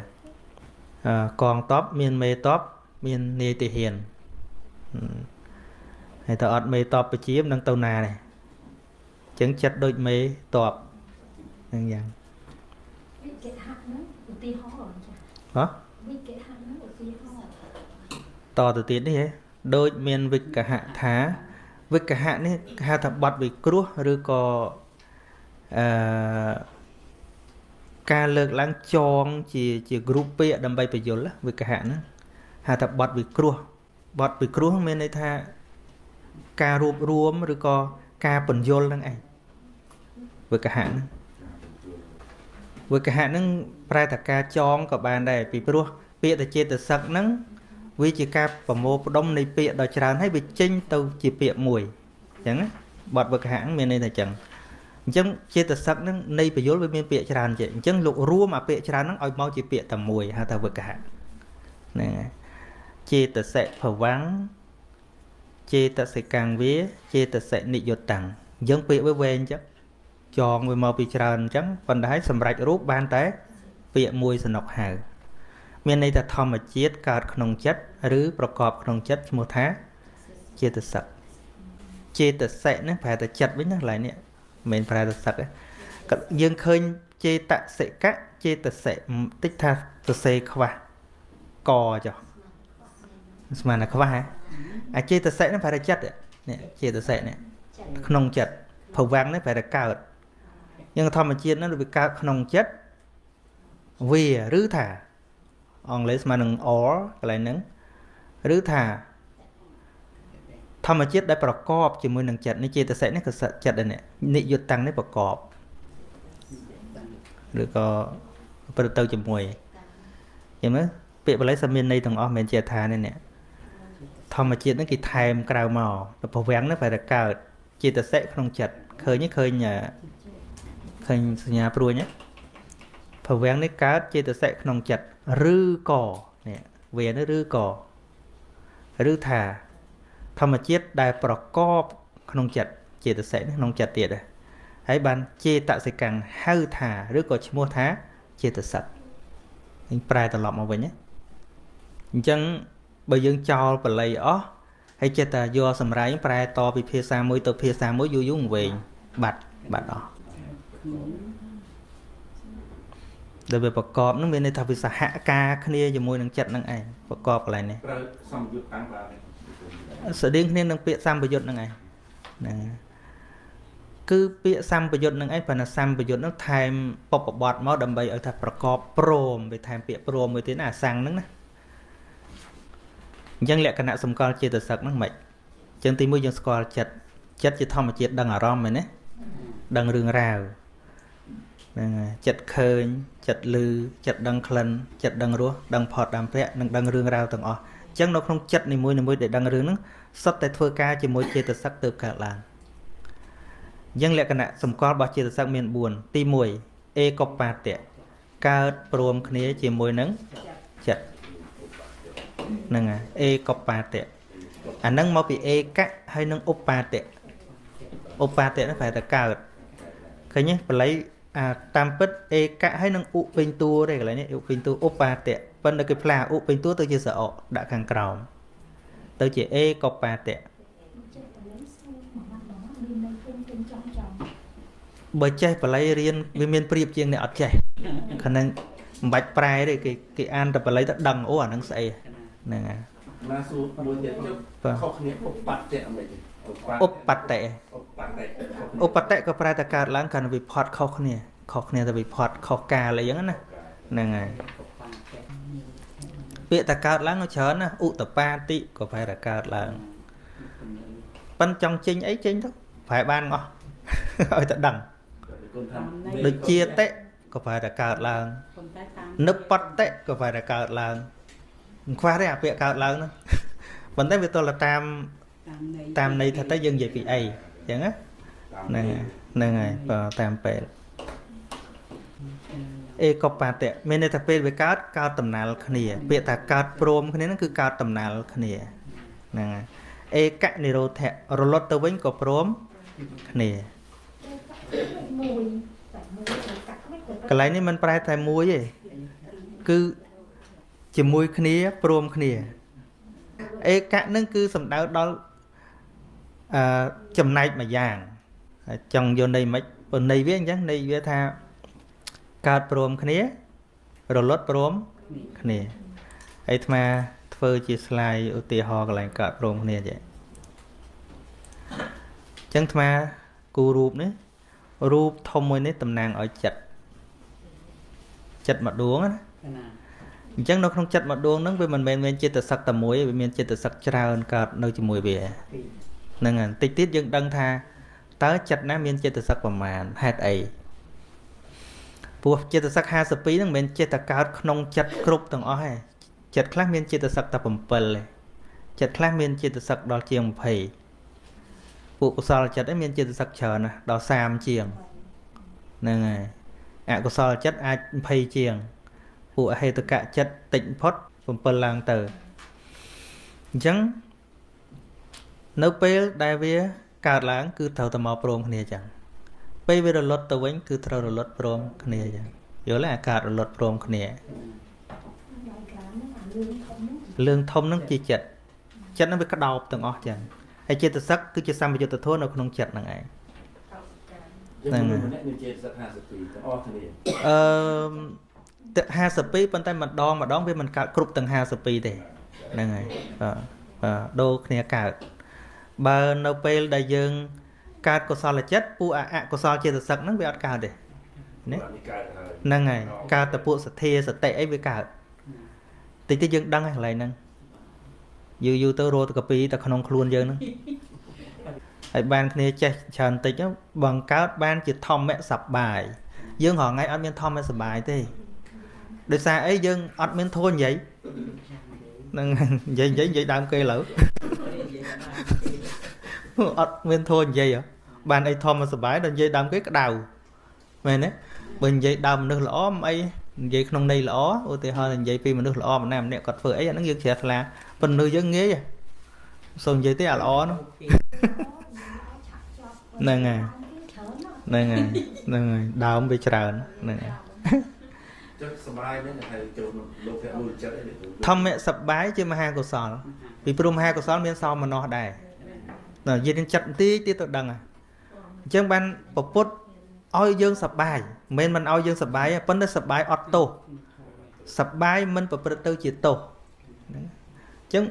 អឺកងតបមានមេតបមាននាយទាហានហឹមហើយតើអត់មេតបប្រជាមិនដឹងទៅណាទេអញ្ចឹងចិត្តដូចមេតបហ្នឹងយ៉ាង វិកហៈហ្នឹងឧទាហរណ៍ចា ហ៎ វិកហៈហ្នឹងឧទាហរណ៍ តទៅទៀតនេះហ៎ដូចមានវិកហៈថាវិកហៈនេះគេហៅថាបត់វិគ្រោះឬក៏អឺការលើកឡើងចងជាជា group ពាក្យដើម្បីបញ្យលវិកហៈហ្នឹងហៅថាបត់វិគ្រោះបត់វិគ្រោះមានន័យថាការរួបរวมឬក៏ការបញ្យលហ្នឹងឯងវិកហៈហ្នឹង វិគ្គហៈហ្នឹងប្រែថាការចងក៏បានដែរពីព្រោះពាក្យតែចេតសិកហ្នឹងវាជាការប្រមូលផ្ដុំនៃពាក្យដ៏ច្រើនហើយវាចេញទៅជាពាក្យមួយអញ្ចឹងណាបទវិគ្គហៈហ្នឹងមានន័យថាអញ្ចឹងអញ្ចឹងចេតសិកហ្នឹងនៃពយល់វាមានពាក្យច្រើនចេះអញ្ចឹងលោករួមអាពាក្យច្រើនហ្នឹងឲ្យមកជាពាក្យតែមួយហៅថាវិគ្គហៈហ្នឹងហើយចេតសិភវੰចេតសិកាំងវាចេតសិនិយុតាំងអញ្ចឹងពាក្យវាវែងអញ្ចឹងចងវាមកពីច្រើនអញ្ចឹងប៉ុន្តែសម្រាប់រូបបានតែពាក្យមួយសំណុកហៅមានន័យថាធម្មជាតិកើតក្នុងចិត្តឬប្រកបក្នុងចិត្តឈ្មោះថាចេតសិកចេតសិហ្នឹងប្រែតែចិត្តវិញណាកន្លែងនេះមិនមែនប្រែតែសឹកទេក៏យើងឃើញចេតសិកៈចេតសិតិចថាសរសេរខ្វះកចុះស្មានតែខ្វះហ៎អាចេតសិហ្នឹងប្រែតែចិត្តនេះចេតសិនេះក្នុងចិត្តភវង្គនេះប្រែតែកើតយើងធម្មជាតិហ្នឹងវាកើតក្នុងចិត្តវាឬថាអង់គ្លេសស្មើនឹង or កន្លែងហ្នឹងឬថាធម្មជាតិដែលប្រកបជាមួយនឹងចិត្តនេះចេតសិកនេះក៏ចិត្តដែរនេះនិយុតាំងនេះប្រកបឬក៏ប្រទៅជាមួយយល់មើលពាក្យបាលីសមានន័យទាំងអស់មិនមែនជាថានេះនេះធម្មជាតិហ្នឹងគេថែមក្រៅមកដល់ប្រវាំងហ្នឹងប្រែតែកើតចេតសិកក្នុងចិត្តឃើញទេឃើញឃើញសញ្ញាព្រួញទេភវង្គនេះកើតចេតសិកក្នុងចិត្តឬក៏នេះវានេះឬក៏ឬថាធម្មជាតិដែលប្រកបក្នុងចិត្តចេតសិកនេះក្នុងចិត្តទៀតដែរហើយបានចេតសិកាំងហៅថាឬក៏ឈ្មោះថាចេតសិកនេះប្រែត្រឡប់មកវិញណាអញ្ចឹងបើយើងចោលបាលីអស់ហើយចិត្តតែយកសម្រែងប្រែតពីភាសាមួយទៅភាសាមួយយូរយូរវែងបាត់បាត់អស់ដែលវាប្រកបនឹងមានន័យថាវាសហការគ្នាជាមួយនឹងចិត្តនឹងឯងប្រកបកន្លែងនេះ ប្រើសម្យុទ្ធតាំងបានទេ ស្តៀងគ្នានឹងពាក្យសម្បយុទ្ធនឹងឯងហ្នឹងគឺពាក្យសម្បយុទ្ធនឹងឯងប៉ុន្តែសម្បយុទ្ធនឹងថែមបពបត្តិមកដើម្បីឲ្យថាប្រកបព្រមវាថែមពាក្យព្រមមួយទៀតណាអាសាំងហ្នឹងណាអញ្ចឹងលក្ខណៈសម្គាល់ចេតសិកហ្នឹងមិនអញ្ចឹងទីមួយយើងស្គាល់ចិត្តចិត្តជាធម្មជាតិដឹងអារម្មណ៍មែនទេដឹងរឿងរ៉ាវហ្នឹងហើយចិត្តឃើញចិត្តឮចិត្តដឹងក្លិនចិត្តដឹងរសដឹងផតដើមភៈនិងដឹងរឿងរ៉ាវទាំងអស់អញ្ចឹងនៅក្នុងចិត្តនីមួយៗដែលដឹងរឿងហ្នឹងសុទ្ធតែធ្វើការជាមួយចេតសិកទើបកើតឡើងអញ្ចឹងលក្ខណៈសម្គាល់របស់ចេតសិកមាន4ទី1អេកបាតៈកើតព្រមគ្នាជាមួយនឹងចិត្តហ្នឹងហើយអេកបាតៈអាហ្នឹងមកពីអេកៈហើយនឹងឧបាតៈឧបាតៈហ្នឹងប្រែតែកើតឃើញទេបល័យអាតាមពិតអេកៈហើយនឹងឧពេញតួទេកន្លែងនេះឧពេញតួឧបាតៈប៉ុន្តែគេផ្លាឧពេញតួទៅជាសអដាក់ខាងក្រោមទៅជាអេកបាតៈ ចេះតែលេងសួរមួយម៉ាត់មួយម៉ាត់មានន័យពេញពេញចំចំ បើចេះបល័យរៀនវាមានប្រៀបជាងអ្នកអត់ចេះខណៈមិនបាច់ប្រែទេគេគេអានតែបល័យទៅដឹងអូអាហ្នឹងស្អីហ្នឹងហើយ ណាសួរមួយទៀត បាទ ខុសគ្នាឧបត្តៈមិនទេ ឧបត្តៈ ឧបត្តៈ ឧបត្តៈក៏ប្រែតែកើតឡើងកាន់វិផតខុសគ្នាខុសគ្នាតែវិផតខុសកាលអីចឹងណាហ្នឹងហើយពាក្យតែកើតឡើងក៏ច្រើនណាឧតបាតិក៏ប្រែតែកើតឡើងប៉ិនចង់ចេញអីចេញទៅប្រែបានអស់ ឲ្យតែដឹង គុណថា ដូចជាតិក៏ប្រែតែកើតឡើង ប៉ុន្តែតាម និបត្តិក៏ប្រែតែកើតឡើងមិនខ្វះទេអាពាក្យកើតឡើងហ្នឹងប៉ុន្តែវាទល់តែតាម តាមន័យ តាមន័យថាតើយើងនិយាយពីអីអញ្ចឹងណាហ្នឹងហើយហ្នឹងហើយបើតាមពេលអេកបតៈមានន័យថាពេលវាកើតកើតដំណើរគ្នា ពាក្យថាកើតព្រមគ្នាហ្នឹងគឺកើតដំណើរគ្នាហ្នឹងហើយឯកនិរោធៈរលត់ទៅវិញក៏ព្រមគ្នា មួយតែមួយតែកាក់មិនក៏ កន្លែងនេះមិនប្រែតែមួយទេគឺជាមួយគ្នាព្រមគ្នាឯកៈហ្នឹងគឺសំដៅដល់អឺចំណែកម្យ៉ាងហើយចង់យកន័យមិនបើន័យវាអញ្ចឹងន័យវាថាកើតព្រមគ្នារលត់ព្រមគ្នាហើយអាត្មាធ្វើជា slide ឧទាហរណ៍កន្លែងកើតព្រមគ្នាចេះអញ្ចឹងអាត្មាគូរូបនេះរូបធំមួយនេះតំណាងឲ្យចិត្តចិត្តមួយដួងណា ណា អញ្ចឹងនៅក្នុងចិត្តមួយដួងហ្នឹងវាមិនមែនមានចិត្តសឹកតែមួយទេវាមានចិត្តសឹកច្រើនកើតនៅជាមួយវា ពីរ ហ្នឹងហើយបន្តិចទៀតយើងដឹងថាតើចិត្តណាមានចិត្តសឹកប្រមាណហេតុអី ព្រោះចេតសិក52ហ្នឹងមិនមែនចេតកើតក្នុងចិត្តគ្រប់ទាំងអស់ទេចិត្តខ្លះមានចេតសិកតែ7ទេចិត្តខ្លះមានចេតសិកដល់ជាង20ពួកកុសលចិត្តឯងមានចេតសិកច្រើនណាស់ដល់30ជាងហ្នឹងហើយអកុសលចិត្តអាច20ជាងពួកអហេតុកចិត្តតិចផុត7ឡើងទៅអញ្ចឹងនៅពេលដែលវាកើតឡើងគឺត្រូវតែមកព្រមគ្នាចឹងពេលវារលត់ទៅវិញគឺត្រូវរលត់ព្រមគ្នាចឹងយល់ទេអាកើតរលត់ព្រមគ្នា diagram ហ្នឹងអាលឿងធំហ្នឹង រឿងធំហ្នឹងជាចិត្តចិត្តហ្នឹងវាក្តោបទាំងអស់ចឹងហើយចេតសិកគឺជាសម្បយុទ្ធធម៌នៅក្នុងចិត្តហ្នឹងឯង យើងមនុស្សម្នាក់មានចេតសិក52ទាំងអស់គ្នា អឺទឹក52ប៉ុន្តែម្ដងម្ដងវាមិនកើតគ្រប់ទាំង52ទេហ្នឹងហើយបាទបាទដូរគ្នាកើតបើនៅពេលដែលយើងកើតកុសលចិត្តពួកអកុសលចេតសិកហ្នឹងវាអត់កើតទេណា នេះកើតហើយ ហ្នឹងហើយកើតតែពួកសទ្ធាសតិអីវាកើតតិចតិចយើងដឹងហើយកន្លែងហ្នឹងយូរយូរទៅរត់ទៅកាពីតែក្នុងខ្លួនយើងហ្នឹងហើយបានគ្នាចេះច្រើនតិចហ្នឹងបង្កើតបានជាធម្មសបាយយើងរាល់ថ្ងៃអត់មានធម្មសបាយទេដោយសារអីយើងអត់មានធួនិយាយហ្នឹងនិយាយនិយាយនិយាយដើមគេឡើយអត់មានធួនិយាយហ៎បានអីធម្មសបាយដល់និយាយដើមគេក្តៅមែនទេបើនិយាយដើមមនុស្សល្អមិនអីនិយាយក្នុងន័យល្អឧទាហរណ៍និយាយពីមនុស្សល្អម្នាក់ម្នាក់គាត់ធ្វើអីអាហ្នឹងយើងជ្រះថ្លាប៉ុន្តែមនុស្សយើងងាយហ៎សូមនិយាយទេអាល្អនោះ ឆាក់ជាប់ ហ្នឹងហើយ ច្រើនណាស់ ហ្នឹងហើយហ្នឹងហើយដើមវាច្រើនហ្នឹងហើយ ចុះសបាយហ្នឹងគេហៅចូលលោកភៈមូលចិត្តអី ធម្មសបាយជាមហាកុសលពីព្រោះមហាកុសលមានសោមនស្សដែរដល់យើងនឹងចិត្តបន្តិចទៀតទៅដឹងហ่ะអញ្ចឹងបានពពុទ្ធឲ្យយើងសបាយមិនមែនមិនឲ្យយើងសបាយទេប៉ុន្តែសបាយអត់ទោសសបាយមិនប្រព្រឹត្តទៅជាទោសហ្នឹងអញ្ចឹង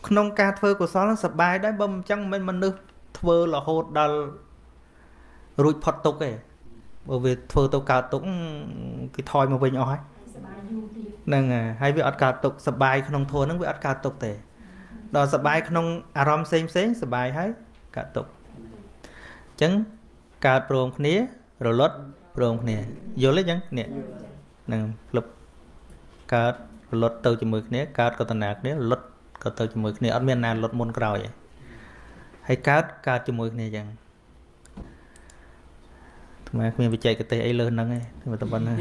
ក្នុងការធ្វើកុសលហ្នឹងសបាយដែរបើមិនអញ្ចឹងមិនមែនមនុស្សធ្វើរហូតដល់រួចផុតទុក្ខទេបើវាធ្វើទៅកើតទុក្ខគេថយមកវិញអស់ហើយ សបាយយូរទៀត ហ្នឹងហើយហើយវាអត់កើតទុកសបាយក្នុងធម៌ហ្នឹងវាអត់កើតទុកទេដល់សបាយក្នុងអារម្មណ៍ផ្សេងផ្សេងសបាយហើយកើតទុកអញ្ចឹងកើតព្រមគ្នារលត់ព្រមគ្នាយល់ទេអញ្ចឹងនេះហ្នឹងផ្លឹបកើតរលត់ទៅជាមួយគ្នាកើតកតនាគ្នារលត់ក៏ទៅជាមួយគ្នាអត់មានណារលត់មុនក្រោយទេហើយកើតកើតជាមួយគ្នាអញ្ចឹងអាត្មាគ្មានបច្ចេកទេសអីលើសហ្នឹងទេតែប៉ុណ្ណា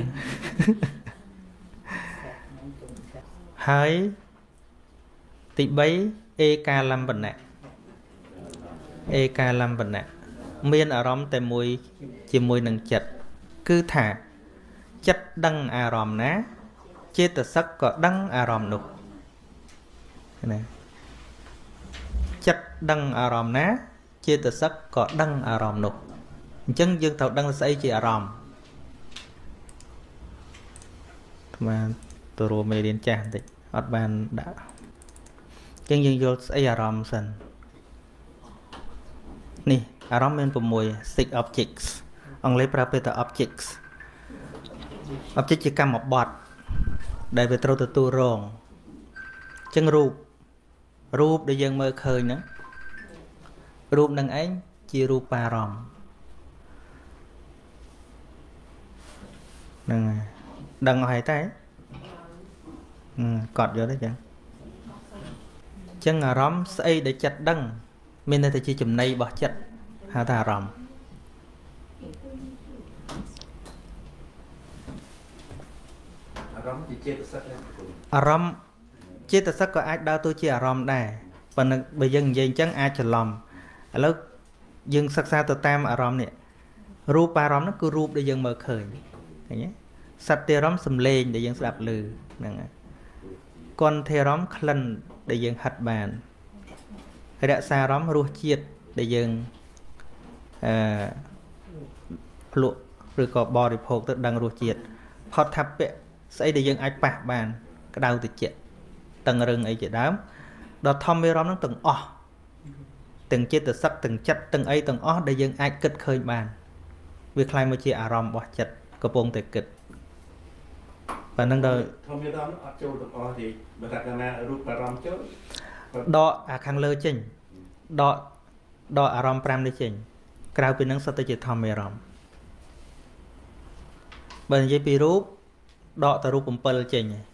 ហើយទី3ឯកាលំបណៈឯកាលំបណៈមានអារម្មណ៍តែមួយជាមួយនឹងចិត្តគឺថាចិត្តដឹងអារម្មណ៍ណាចេតសិកក៏ដឹងអារម្មណ៍នោះណាចិត្តដឹងអារម្មណ៍ណាចេតសិកក៏ដឹងអារម្មណ៍នោះអញ្ចឹងយើងត្រូវដឹងស្អីជាអារម្មណ៍អាត្មាទៅរួមមេរៀនចាស់បន្តិចអត់បានដាក់អញ្ចឹងយើងយល់ស្អីអារម្មណ៍សិននេះអារម្មណ៍មាន6 six objects អង់គ្លេសប្រើពាក្យថា objects object ជាកម្មបត្តិដែលវាត្រូវទទួលរងអញ្ចឹងរូបរូបដែលយើងមើលឃើញហ្នឹងរូបនឹងឯងជារូបារម្មណ៍ហ្នឹងហើយដឹងអស់ហើយតែកត់យកទេចឹងអញ្ចឹងអារម្មណ៍ស្អីដែលចិត្តដឹង មានន័យថាជាចំណៃរបស់ចិត្តហៅថាអារម្មណ៍ អារម្មណ៍ជាចេតសិកហ្នឹងគ្រូ អារម្មណ៍ចេតសិកក៏អាចដើរតួជាអារម្មណ៍ដែរប៉ុន្តែបើយើងនិយាយអញ្ចឹងអាចច្រឡំឥឡូវយើងសិក្សាទៅតាមអារម្មណ៍នេះរូបអារម្មណ៍ហ្នឹងគឺរូបដែលយើងមើលឃើញឃើញទេសត្យារម្មណ៍សំឡេងដែលយើងស្ដាប់ឮហ្នឹងហើយកន្ធារម្មណ៍ក្លិនដែលយើងហិតបានរសារម្មណ៍រសជាតិដែលយើងអឺភ្លក់ឬក៏បរិភោគទៅដឹងរសជាតិផតថពៈស្អីដែលយើងអាចប៉ះបាន ក្តៅត្រជាក់តឹងរឹងអីជាដើមដល់ធម្មអារម្មណ៍ហ្នឹងទាំងអស់ទាំងចេតសិកទាំងចិត្តទាំងអីទាំងអស់ដែលយើងអាចគិតឃើញបានវាក្លាយមកជាអារម្មណ៍របស់ចិត្តកំពុងតែគិតប៉ណ្ណឹងដល់ ធម្មអារម្មណ៍អត់ចូលទាំងអស់ទេបើថាកាលណារូបអារម្មណ៍ចូល ដកអាខាងលើចេញដកដកអារម្មណ៍5នេះចេញក្រៅពីហ្នឹងសុទ្ធតែជាធម្មអារម្មណ៍ បើនិយាយពីរូបដកទៅរូប7ចេញ1 2 3 4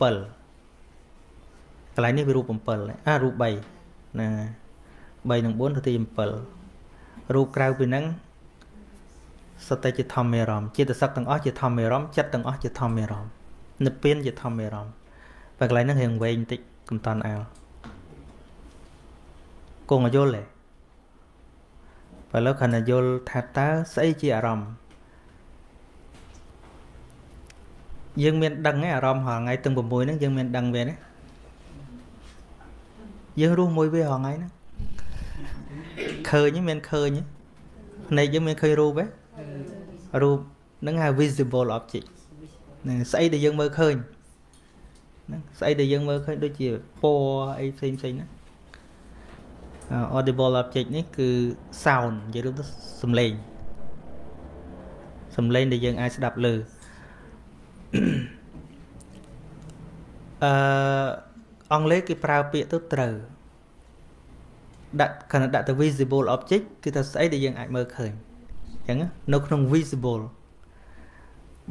7កន្លែងនេះវារូប7អារូប3ហ្នឹងហើយ3និង4ទៅទី7រូបក្រៅពីហ្នឹងសុទ្ធតែជាធម្មអារម្មណ៍ចេតសិកទាំងអស់ជាធម្មអារម្មណ៍ចិត្តទាំងអស់ជាធម្មអារម្មណ៍និព្វានជាធម្មអារម្មណ៍បើកន្លែងហ្នឹងរៀងវែងបន្តិចកុំតន់អាលគង់ឲ្យយល់ទេបើលើគ្រាន់តែយល់ថាតើស្អីជាអារម្មណ៍យើងមានដឹងទេអារម្មណ៍រាល់ថ្ងៃទាំង6ហ្នឹងយើងមានដឹងវាទេយើងរស់មួយវារាល់ថ្ងៃហ្នឹងឃើញទេមានឃើញទេភ្នែកយើងមានឃើញរូបទេរូបហ្នឹងហៅ visible object ហ្នឹងស្អីដែលយើងមើលឃើញហ្នឹងស្អីដែលយើងមើលឃើញដូចជាពណ៌អីផ្សេងផ្សេងហ្នឹង audible object នេះគឺ sound និយាយរួមទៅសំឡេងសំឡេងដែលយើងអាចស្ដាប់ឮអង់គ្លេសគេប្រើពាក្យទៅត្រូវដាក់ខណៈដាក់ទៅ visible object គឺថាស្អីដែលយើងអាចមើលឃើញអញ្ចឹងនៅក្នុង visible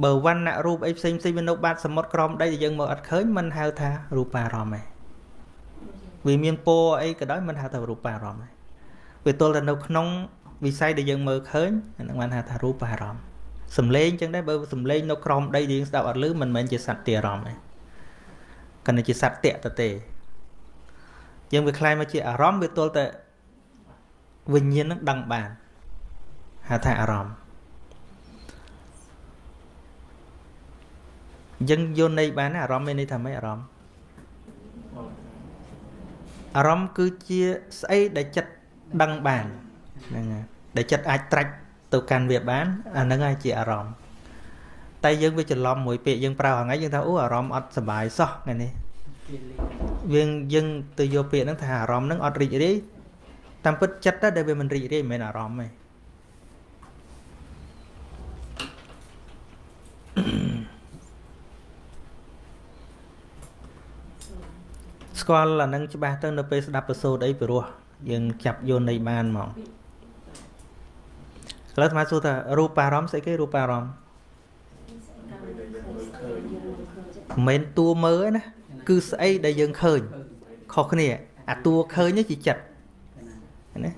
បើវណ្ណៈរូបអីផ្សេងផ្សេងវានៅបាតសមុទ្រក្រោមដីដែលយើងមើលអត់ឃើញមិនហៅថារូបារម្មណ៍ទេវាមានពណ៌អីក៏ដោយមិនហៅថារូបារម្មណ៍ទេវាទល់តែនៅក្នុងវិស័យដែលយើងមើលឃើញអាហ្នឹងបានហៅថារូបារម្មណ៍សំឡេងអញ្ចឹងដែរបើសំឡេងនៅក្រោមដីដែលយើងស្ដាប់អត់ឮមិនមែនជាសត្វទាអារម្មណ៍ទេគ្រាន់តែជាសត្វតៈទៅទេយើងវាក្លាយមកជាអារម្មណ៍វាទល់តែវិញ្ញាណនឹងដឹងបានហៅថាអារម្មណ៍យើងយល់ន័យបានណាអារម្មណ៍មានន័យថាម៉េចអារម្មណ៍អារម្មណ៍គឺជាស្អីដែលចិត្តដឹងបានហ្នឹងហើយដែលចិត្តអាចត្រាច់ទៅកាន់វាបានអាហ្នឹងហើយជាអារម្មណ៍តែយើងវាច្រឡំមួយពាក្យយើងប្រើថ្ងៃយើងថាអូអារម្មណ៍អត់សប្បាយសោះថ្ងៃនេះយើងយើងទៅយកពាក្យហ្នឹងថាអារម្មណ៍ហ្នឹងអត់រីករាយតាមពិតចិត្តតែដែលវាមិនរីករាយមិនមែនអារម្មណ៍ទេស្គាល់អានឹងច្បាស់ទៅនៅពេលស្ដាប់ប្រសូតអីព្រោះយើងចាប់យកន័យបានហ្មងឥឡូវអាត្មាសួរថារូបារម្មណ៍ស្អីគេរូបារម្មណ៍មិនមែនតួមើលទេណាគឺស្អីដែលយើងឃើញខុសគ្នាអាតួឃើញនេះជាចិត្តណា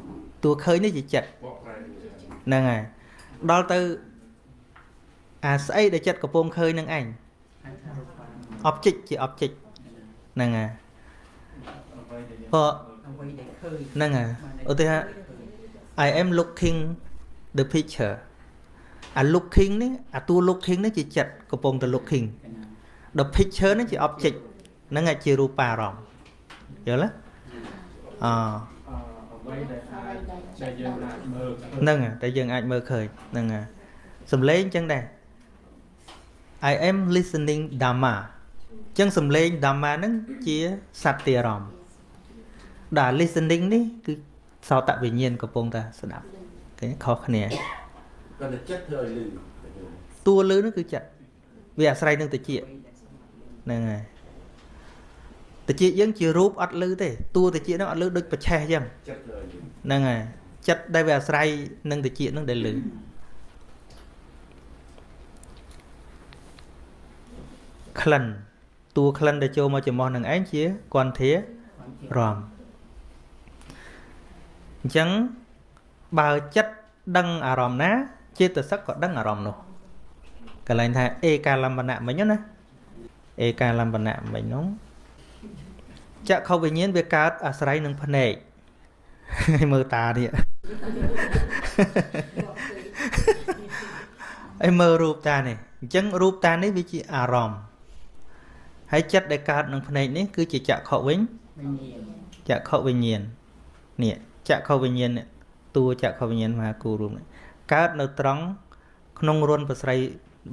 តួឃើញនេះជាចិត្ត បកប្រែ ហ្នឹងហើយដល់ទៅអាស្អីដែលចិត្តកំពុងឃើញនឹងឯង ហៅថារូបា object ជា object ហ្នឹងហើយ អ្វីដែលយើង ព្រោះ អ្វីដែលឃើញ ហ្នឹងហើយឧទាហរណ៍ I am looking the picture អា looking នេះអាតួ looking នេះជាចិត្តកំពុងតែ looking the picture នេះជា object ហ្នឹងហើយជារូបារម្មណ៍យល់ទេអ អ្វីដែលអាចដែលយើងអាចមើលឃើញ ហ្នឹងហើយតែយើងអាចមើលឃើញហ្នឹងហើយសំឡេងអញ្ចឹងដែរ I am listening Dhamma អញ្ចឹងសំឡេង Dhamma ហ្នឹងជាសត្យារម្មណ៍ដល់ listening នេះគឺសោតវិញ្ញាណកំពុងតែស្ដាប់ឃើញខុសគ្នា គាត់តែចិត្តធ្វើឲ្យលឺ តួលឺហ្នឹងគឺចិត្តវាអាស្រ័យនឹងតិចហ្នឹងហើយតិចយើងជារូបអត់លឺទេតួតិចហ្នឹងអត់លឺដូចប្រឆេះអញ្ចឹង ចិត្តធ្វើឲ្យលឺ ហ្នឹងហើយចិត្តដែលវាអាស្រ័យនឹងតិចហ្នឹងដែលលឺក្លិនតួក្លិនដែលចូលមកច្រមុះនឹងឯងជាគន្ធារម្មណ៍អញ្ចឹងបើចិត្តដឹងអារម្មណ៍ណាចេតសិកក៏ដឹងអារម្មណ៍នោះកន្លែងថាឯកាលំបណៈមិញណាឯកាលំបណៈមិញនោះចក្ខុវិញ្ញាណវាកើតអាស្រ័យនឹងភ្នែក ឲ្យមើលតានេះ ឲ្យមើលរូបតានេះអញ្ចឹងរូបតានេះវាជាអារម្មណ៍ហើយចិត្តដែលកើតនឹងភ្នែកនេះគឺជាចក្ខុវិញ វិញ្ញាណ ចក្ខុវិញ្ញាណនេះចក្ខុវិញ្ញាណនេះតួចក្ខុវិញ្ញាណមហាគូរួមនេះកើតនៅត្រង់ក្នុងរន្ធប្រស្រីរ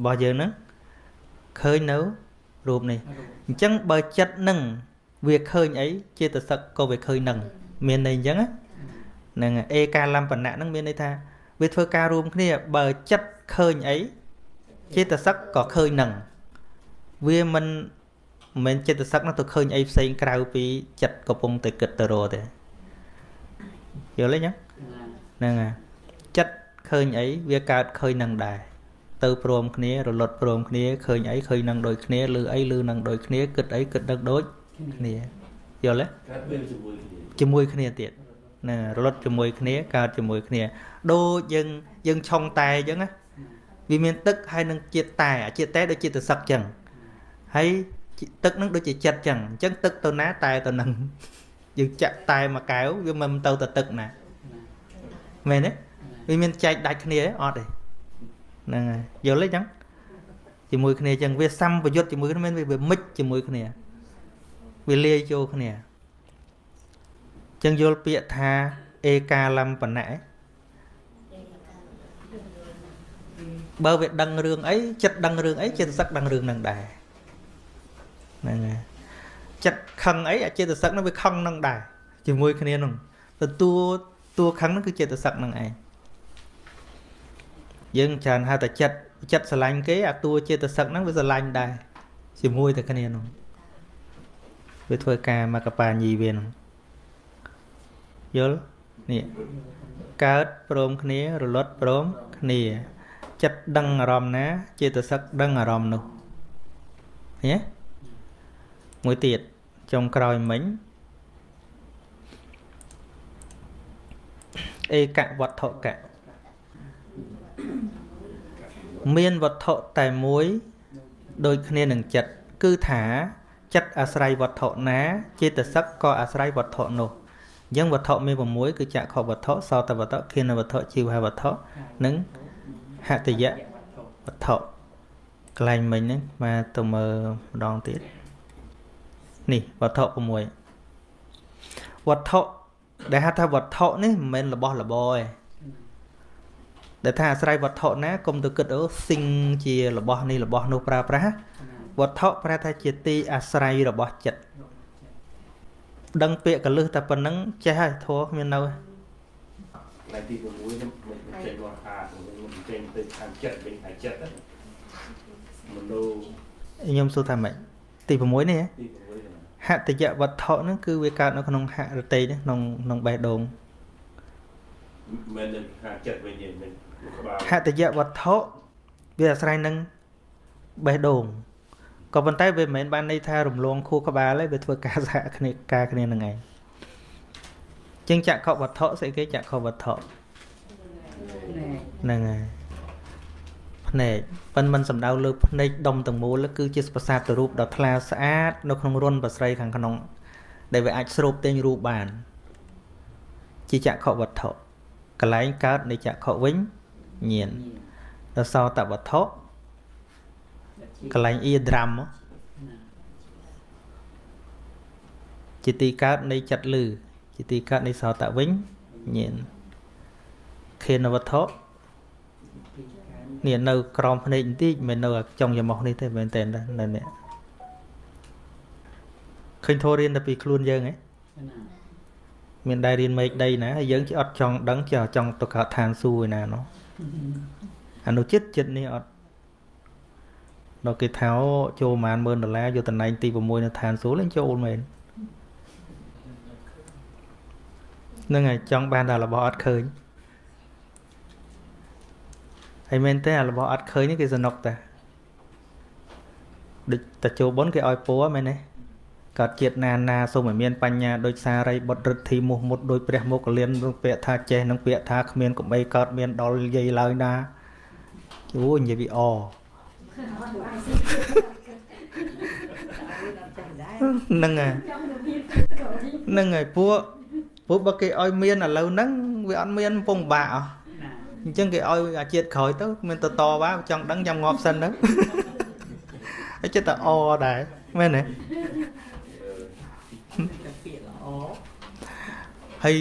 បស់យើងហ្នឹងឃើញនៅរូបនេះអញ្ចឹងបើចិត្តនឹងវាឃើញអីចេតសិកក៏វាឃើញនឹងមានន័យអញ្ចឹងណាហ្នឹងហើយឯកាលំបណៈហ្នឹងមានន័យថាវាធ្វើការរួមគ្នាបើចិត្តឃើញអីចេតសិកក៏ឃើញនឹងវាមិនមិនមែនចិត្តសឹកនោះទៅឃើញអីផ្សេងក្រៅពីចិត្តកំពុងតែគិតទៅរកទេយល់ទេញ៉ឹងហ្នឹងហើយចិត្ត ឃើញអីវាកើតឃើញនឹងដែរទៅព្រមគ្នារលត់ព្រមគ្នាឃើញអីឃើញនឹងដូចគ្នាឮអីឮនឹងដូចគ្នាគិតអីគិតនឹងដូចគ្នាយល់ទេ កើតពេលជាមួយគ្នា ជាមួយគ្នាទៀតណារលត់ជាមួយគ្នាកើតជាមួយគ្នាដូចយើងយើងឆុងតែអញ្ចឹងណាវាមានទឹកហើយនឹងជាតិតែអាជាតិតែដូចជាតិសឹកអញ្ចឹងហើយទឹកនឹងដូចជាចិត្តអញ្ចឹងអញ្ចឹងទឹកទៅណាតែទៅនឹងយើងចាក់តែមួយកែវវាមិនទៅតែទឹកណាមែនទេវាមានចែកដាច់គ្នាទេអត់ទេហ្នឹងហើយយល់ទេអញ្ចឹងជាមួយគ្នាអញ្ចឹងវាសម្បយុទ្ធជាមួយគ្នាមិនវាមិចជាមួយគ្នាវាលាយចូលគ្នា ចឹងយល់ពាក្យថាឯកាលំបណៈឯងបើវាដឹងរឿងអីចិត្តដឹងរឿងអីចិត្តសឹកដឹងរឿងនឹងដែរហ្នឹងហើយចិត្តខឹងអីអាចិត្តសឹកហ្នឹងវាខឹងនឹងដែរជាមួយគ្នាហ្នឹងទៅតួតួខឹងហ្នឹងគឺចិត្តសឹកហ្នឹងឯងយើងច្រើនហៅតែចិត្តចិត្តស្រឡាញ់គេអាតួចិត្តសឹកហ្នឹងវាស្រឡាញ់ដែរជាមួយតែគ្នាហ្នឹងវាធ្វើការមកកបាញីវាហ្នឹង យល់នេះកើតព្រមគ្នារលត់ព្រមគ្នាចិត្តដឹងអារម្មណ៍ណាចេតសិកដឹងអារម្មណ៍នោះឃើញទេមួយទៀតចុងក្រោយមិញឯកវត្ថុកៈមានវត្ថុតែមួយដូចគ្នានឹងចិត្តគឺថាចិត្តអាស្រ័យវត្ថុណាចេតសិកក៏អាស្រ័យវត្ថុនោះ អញ្ចឹងវត្ថុមាន6គឺចក្ខុវត្ថុសោតវត្ថុខេនវត្ថុជីវហវត្ថុនិងហតយៈវត្ថុកន្លែងមិញហ្នឹងមកទៅមើលម្ដងទៀតនេះវត្ថុ6វត្ថុដែលហៅថាវត្ថុនេះមិនមែនរបស់របរទេដែលថាអាស្រ័យវត្ថុណាកុំទៅគិតអូស៊ីងជារបស់នេះរបស់នោះប្រើប្រាស់វត្ថុប្រែថាជាទីអាស្រ័យរបស់ចិត្ត ដឹងពាក្យកលឹះតែប៉ុណ្្នឹងចេះហើយធัวគ្មាននៅទេ ថ្ងៃទី6ខ្ញុំមិនចេញមកអាខ្ញុំចេញទៅខាងចិត្តវិញខាងចិត្តហ្នឹងមនោ ខ្ញុំសួរថាម៉េចទី6នេះហ៎ ទី6ហ្នឹង ហតយវត្ថុហ្នឹងគឺវាកើតនៅក្នុងហរតិនេះក្នុងក្នុងបេះដូង មិននៅខាងចិត្តវិញទេមិនក្បាល ហតយវត្ថុវាអាស្រ័យនឹងបេះដូងក៏ប៉ុន្តែវាមិនមែនបានន័យថារំលងខួរក្បាលទេវាធ្វើការសហគ្នាការគ្នានឹងឯងជាងចក្ខុវត្ថុស្អីគេចក្ខុវត្ថុហ្នឹងហើយភ្នែកប៉ិនមិនសំដៅលើភ្នែកដុំទាំងមូលគឺជាប្រាសាទរូបដ៏ថ្លាស្អាតនៅក្នុងរុនប្រស្រីខាងក្នុងដែលវាអាចស្រូបទាញរូបបានជាចក្ខុវត្ថុកន្លែងកើតនៃចក្ខុវិញញាណដល់សោតវត្ថុកន្លែងអ៊ីដ្រាំជាទីកើតនៃចិត្តឮជាទីកើតនៃសោតវិញញាណខេនវត្ថុនេះនៅក្រោមភ្នែកបន្តិចមិននៅចុងច្រមុះនេះទេមែនតើនៅនេះឃើញធម៌រៀនតែពីខ្លួនយើងហ៎មានដែររៀនមេឃដីណាហើយយើងអត់ចង់ដឹងចង់ទៅកើតឋានសួគ៌ឯណានោះអនុចិត្តចិត្តនេះអត់ដល់គេថាចូលប្រហែល10000ដុល្លារយកតំណែងទី6នៅឋានសួគ៌ឡើងចូលមែនហ្នឹងហើយចង់បានតែរបស់អត់ឃើញហើយមែនទេអារបស់អត់ឃើញនេះគេសនុកតាដូចតែចូលបុណ្យគេឲ្យពណ៌មែនទេកើតជាតិណាណាសូមឲ្យមានបញ្ញាដូចសារីបុត្ររិទ្ធីមោះមុតដូចព្រះមោគលាននឹងពាក្យថាចេះនឹងពាក្យថាគ្មានកុំអីកើតមានដល់យាយឡើយណាអូនិយាយពីអហ្នឹងហើយហ្នឹងហើយពួកបើគេឲ្យមានឥឡូវហ្នឹងវាអត់មានកំពុងបាក់អស់អញ្ចឹងគេឲ្យអាជាតិក្រោយទៅមានតតវ៉ាចង់ដឹងចាំងាប់សិនហ្នឹងហើយចិត្តតែអដែរមែនទេហើយ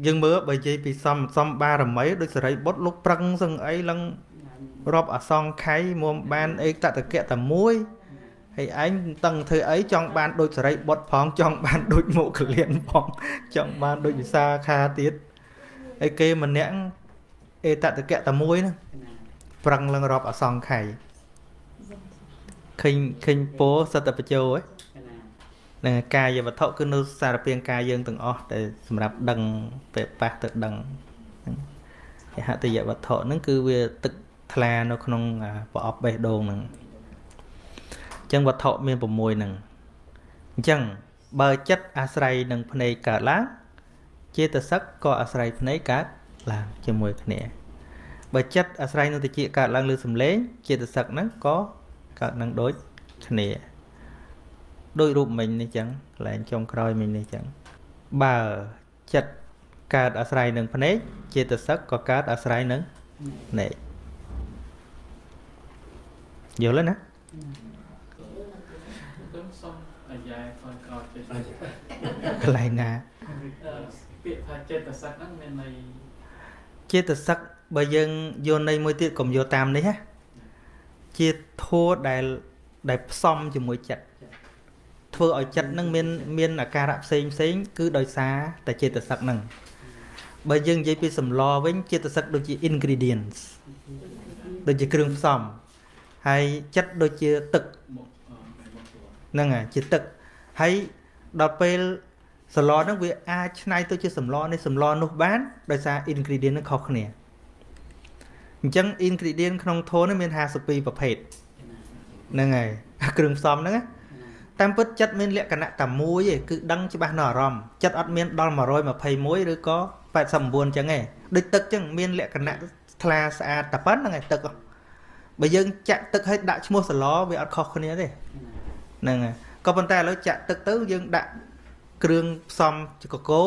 យើងមើលបើនិយាយពីសំបារមីដូចសរិបុត្រលោកប្រឹងសឹងអីឡើងរាប់អសង្ខ័យមុំបានអីតតកៈតែមួយហើយឯងតឹងធ្វើអីចង់បានដូចសរិបុត្រផងចង់បានដូចមុគលានផងចង់បានដូចវិសាខាទៀតហើយគេម្នាក់អេតតកៈតែមួយហ្នឹងប្រឹងឡើងរាប់អសង្ខ័យឃើញពោសតបជោហ៎នឹងកាយវត្ថុគឺនៅសារពាង្គកាយយើងទាំងអស់តែសម្រាប់ដឹងពេលប៉ះទៅដឹងហ្នឹង ហតយវត្ថុហ្នឹងគឺវាទឹកថ្លានៅក្នុងប្រអប់បេះដូងហ្នឹងអញ្ចឹងវត្ថុមាន6ហ្នឹងអញ្ចឹងបើចិត្តអាស្រ័យនឹងភ្នែកកើតឡើងចេតសិកក៏អាស្រ័យភ្នែកកើតឡើងជាមួយគ្នាបើចិត្តអាស្រ័យនឹងតិចកើតឡើងលើសំឡេងចេតសិកហ្នឹងក៏កើតនឹងដូចគ្នាដូចរូបមិញនេះចឹងកន្លែងចុងក្រោយមិញនេះចឹងបើចិត្តកើតអាស្រ័យនឹងភ្នែកចេតសិកក៏កើតអាស្រ័យនឹងភ្នែកយល់ទេណា ខ្ញុំសុំអាយ៉ែក្រោយៗតិច កន្លែងណា ពាក្យថាចេតសិកហ្នឹងមានន័យ ចេតសិកបើយើងយកន័យមួយទៀតកុំយកតាមនេះណាជាធัวដែលផ្សំជាមួយចិត្តធ្វើឲ្យចិត្តនឹងមានអាការៈផ្សេងផ្សេងគឺដោយសារតែចេតសិកហ្នឹងបើយើងនិយាយពីសម្លវិញចេតសិកដូចជា ingredients ដូចជាគ្រឿងផ្សំហើយចិត្តដូចជាទឹកហ្នឹងហើយជាទឹកហើយដល់ពេលសម្លហ្នឹងវាអាចឆ្នៃទៅជាសម្លនេះសម្លនោះបានដោយសារ ingredient ហ្នឹងខុសគ្នាអញ្ចឹង ingredient ក្នុងធម៌នេះមាន52ប្រភេទហ្នឹងហើយគ្រឿងផ្សំហ្នឹងតាមពិតចិត្តមានលក្ខណៈតែមួយឯងគឺដឹងច្បាស់នៅអារម្មណ៍ចិត្តអត់មានដល់121ឬក៏89អញ្ចឹងឯងដូចទឹកអញ្ចឹងមានលក្ខណៈថ្លាស្អាតតែប៉ុណ្្នឹងឯងទឹកបើយើងចាក់ទឹកឲ្យដាក់ឈ្មោះសឡវាអត់ខុសគ្នាទេហ្នឹងហើយក៏ប៉ុន្តែឥឡូវចាក់ទឹកទៅយើងដាក់គ្រឿងផ្សំកកោ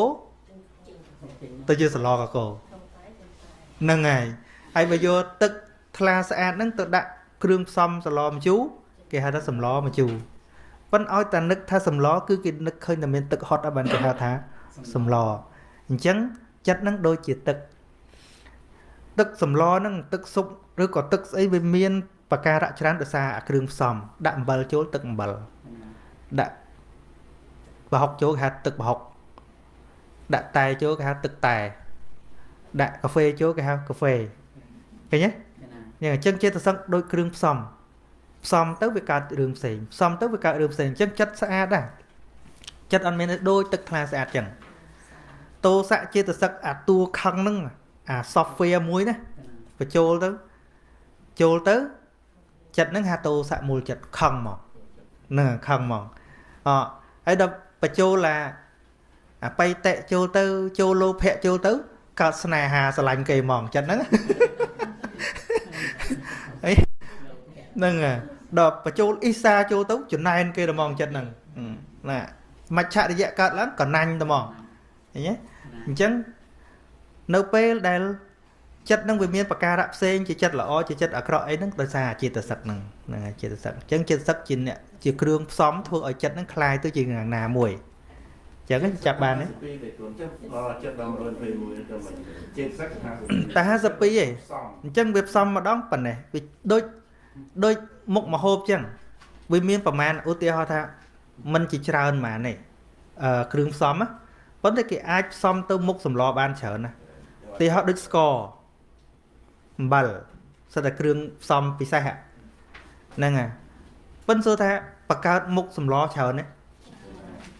ទៅជាសឡកកោហ្នឹងហើយហើយបើយកទឹកថ្លាស្អាតហ្នឹងទៅដាក់គ្រឿងផ្សំសឡម្ជូរគេហៅថាសម្លម្ជូរប៉ុន្តែឲ្យតែនឹកថាសម្លគឺគេនឹកឃើញតែមានទឹកហត់ហើយបានគេហៅថាសម្លអញ្ចឹងចិត្តហ្នឹងដូចជាទឹកទឹកសម្លហ្នឹងទឹកស៊ុបឬក៏ទឹកស្អីវាមានបការៈច្រើនដោយសារអាគ្រឿងផ្សំដាក់អំបិលចូលទឹកអំបិលដាក់ប្រហុកចូលគេហៅទឹកប្រហុកដាក់តែចូលគេហៅទឹកតែដាក់កាហ្វេចូលគេហៅកាហ្វេឃើញទេយ៉ាងអញ្ចឹងចេតសិកដូចគ្រឿងផ្សំផ្សំទៅវាកើតរឿងផ្សេងផ្សំទៅវាកើតរឿងផ្សេងអញ្ចឹងចិត្តស្អាតដែរចិត្តអត់មានដូចទឹកថ្លាស្អាតអញ្ចឹងទោសៈចេតសិកអាតួខឹងហ្នឹងអា software មួយណាបញ្ចូលទៅចូលទៅចិត្តហ្នឹងហៅទោសៈមូលចិត្តខឹងមកហ្នឹងខឹងមកអហើយដល់បញ្ចូលអាបៃតិចូលទៅចូលលោភៈចូលទៅកើតស្នេហាស្រឡាញ់គេហ្មងចិត្តហ្នឹងអីហ្នឹងដល់បញ្ចូលអ៊ីសាចូលទៅចំណែនគេហ្មងចិត្តហ្នឹងណាមច្ឆរិយៈកើតឡើងកណាញ់ហ្មងឃើញទេអញ្ចឹងនៅពេលដែលចិត្តនឹងវាមានបការៈផ្សេងជាចិត្តល្អជាចិត្តអាក្រក់អីហ្នឹងដោយសារចេតសិកហ្នឹងហ្នឹងហើយចេតសិកអញ្ចឹងចេតសិកជាអ្នកជាគ្រឿងផ្សំធ្វើឲ្យចិត្តហ្នឹងคล้ายទៅជាយ៉ាងណាមួយអញ្ចឹងចាប់បានទេ 52តែខ្លួនចឹងដល់ចិត្តដល់121ទៅមិនចេតសិក52 តែ52ឯងអញ្ចឹងវាផ្សំម្ដងប៉ុណ្ណេះវាដូចមុខម្ហូបអញ្ចឹងវាមានប្រមាណឧទាហរណ៍ថាมันជាច្រើនប៉ុន្មានទេគ្រឿងផ្សំណាប៉ុន្តែគេអាចផ្សំទៅមុខសម្លបានច្រើនណាឧទាហរណ៍ដូចស្ករអំបិលសិតតែគ្រឿងផ្សំពិសេសហ្នឹងហើយប៉ិនសួរថាបង្កើតមុខសម្លច្រើនណា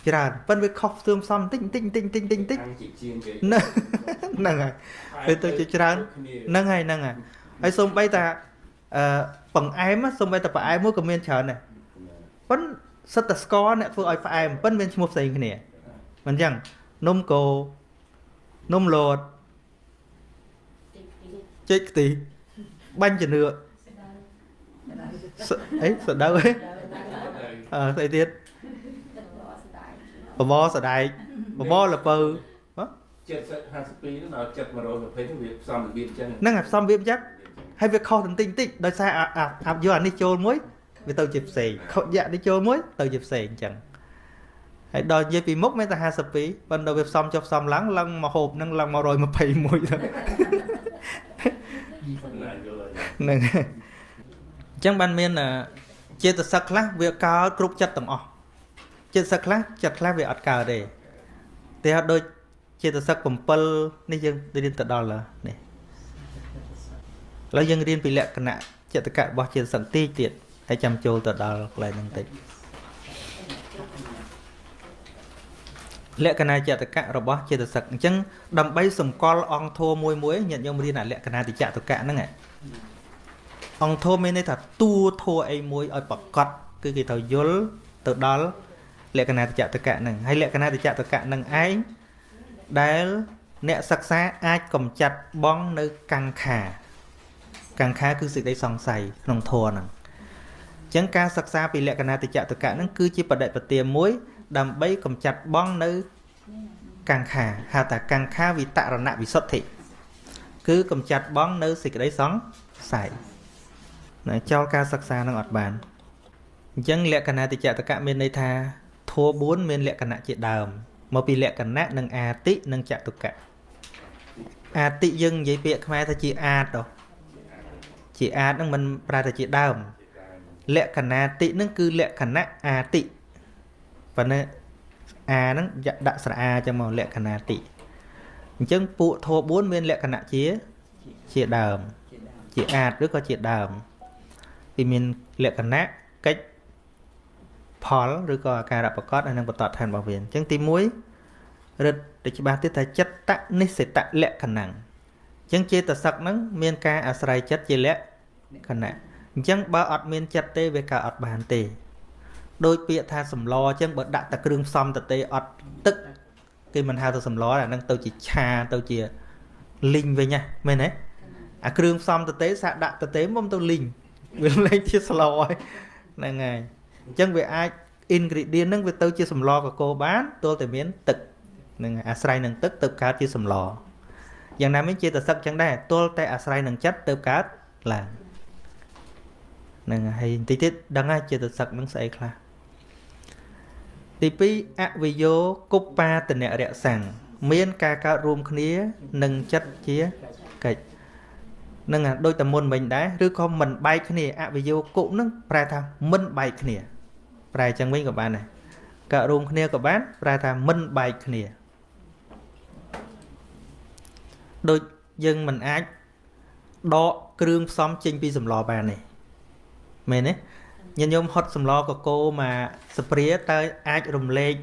ច្រើនប៉ិនវាខុសគ្រឿងផ្សំតិចតិចតិចតិចតិចតិចហ្នឹងហើយវាទៅជាច្រើនហ្នឹងហើយហ្នឹងហើយហើយសូម្បីតែអឺបង្អែមសូម្បីតែផ្អែមមួយក៏មានច្រើនដែរប៉ិនសិតតែស្ករអ្នកធ្វើឲ្យផ្អែមប៉ិនមានឈ្មោះផ្សេងគ្នាមិនអញ្ចឹងនំគោនំលតចេកខ្ទិះបាញ់ជំនឿអីសដៅអីអឺស្អីទៀតបបរសដែកបបរលពៅ 70 52ហ្នឹងដល់ចិត្ត120ហ្នឹងវាផ្សំរបៀបអញ្ចឹង ហ្នឹងហើយផ្សំរបៀបអញ្ចឹងហើយវាខុសបន្តិចបន្តិចដោយសារអាយកអានេះចូលមួយវាទៅជាផ្សេងខុសយ៉ានេះចូលមួយទៅជាផ្សេងអញ្ចឹងហើយដល់និយាយពីមុខមានតែ52ប៉ុន្តែវាផ្សំចុះផ្សំឡើងឡើងមកហូបហ្នឹងឡើង121ទៅហ្នឹងអញ្ចឹងបានមានចេតសិកខ្លះវាកើតគ្រប់ចិត្តទាំងអស់ចេតសិកខ្លះចិត្តខ្លះវាអត់កើតទេតែអត់ដូចចេតសិក7នេះយើងរៀនទៅដល់នេះឥឡូវយើងរៀនពីលក្ខណៈចេតកៈរបស់ចេតសិកតិចទៀតហើយចាំចូលទៅដល់កន្លែងហ្នឹងតិច លក្ខណៈចតកៈរបស់ចេតសិកអញ្ចឹងដើម្បីសម្គាល់អង្គធម៌មួយមួយញាតិញោមរៀនអាលក្ខណៈតិចតកៈហ្នឹងអង្គធម៌មានន័យថាតួធម៌អីមួយឲ្យប្រកបគឺគេត្រូវយល់ទៅដល់លក្ខណៈតិចតកៈហ្នឹងហើយលក្ខណៈតិចតកៈហ្នឹងឯងដែលអ្នកសិក្សាអាចកំចាត់បងនៅកង្ខាកង្ខាគឺសេចក្តីសង្ស័យក្នុងធម៌ហ្នឹងអញ្ចឹងការសិក្សាពីលក្ខណៈតិចតកៈហ្នឹងគឺជាបដិបទាមួយដើម្បីកំចាត់បងនៅកង្ខាហៅថាកង្ខាវិតរណវិសុទ្ធិគឺកំចាត់បងនៅសេចក្តីសង្ស័យណាចោលការសិក្សានឹងអត់បានអញ្ចឹងលក្ខណៈតិចតកៈមានន័យថាធម៌4មានលក្ខណៈជាដើមមកពីលក្ខណៈនិងអាតិនិងចតុកៈអាតិយើងនិយាយពាក្យខ្មែរថាជាអាតជាអាតហ្នឹងមិនប្រែថាជាដើមលក្ខណៈតិហ្នឹងគឺលក្ខណៈអាតិប៉ុន្តែអាហ្នឹងដាក់ស្រអាចឹងមកលក្ខណៈតិអញ្ចឹងពួកធម៌4មានលក្ខណៈជាដើមជាអាតឬក៏ជាដើមវាមានលក្ខណៈកិច្ចផលឬក៏អាការៈប្រកបហើយនឹងបន្តឋានរបស់វាអញ្ចឹងទី1រឹតតែច្បាស់ទៀតថាចិត្តនិសិតលក្ខណៈអញ្ចឹងចេតសិកហ្នឹងមានការអាស្រ័យចិត្តជាលក្ខណៈអញ្ចឹងបើអត់មានចិត្តទេវាកើតអត់បានទេដោយពាក្យថាសម្លអញ្ចឹងបើដាក់តែគ្រឿងផ្សំទៅទេអត់ទឹកគេមិនហៅទៅសម្លអាហ្នឹងទៅជាឆាទៅជាលីងវិញណាមែនទេអាគ្រឿងផ្សំទៅទេសាក់ដាក់ទៅទេមុំទៅលីងវាលែងជាស្លហើយហ្នឹងហើយអញ្ចឹងវាអាច ingredient ហ្នឹងវាទៅជាសម្លកកូរបានទល់តែមានទឹកនឹងអាស្រ័យនឹងទឹកទៅកើតជាសម្លយ៉ាងណាមិញចេតសិកចឹងដែរទល់តែអាស្រ័យនឹងចិត្តទៅកើតឡើងហ្នឹងហើយបន្តិចទៀតដឹងហើយចេតសិកហ្នឹងស្អីខ្លះទី2អវិយោគុបាតនរៈសੰមានការកើតរួមគ្នានឹងចិត្តជាកិច្ចនឹងដូចតែមុនវិញដែរឬក៏មិនបែកគ្នាអវិយោគុនឹងប្រែថាមិនបែកគ្នាប្រែចឹងវិញក៏បានដែរកើតរួមគ្នាក៏បានប្រែថាមិនបែកគ្នាដូចយើងមិនអាចដកគ្រឿងផ្សំចេញពីសម្លបានទេមែនទេញាតិញោមហត់សម្លកកូរមកស្ព្រាតើអាចរំលែក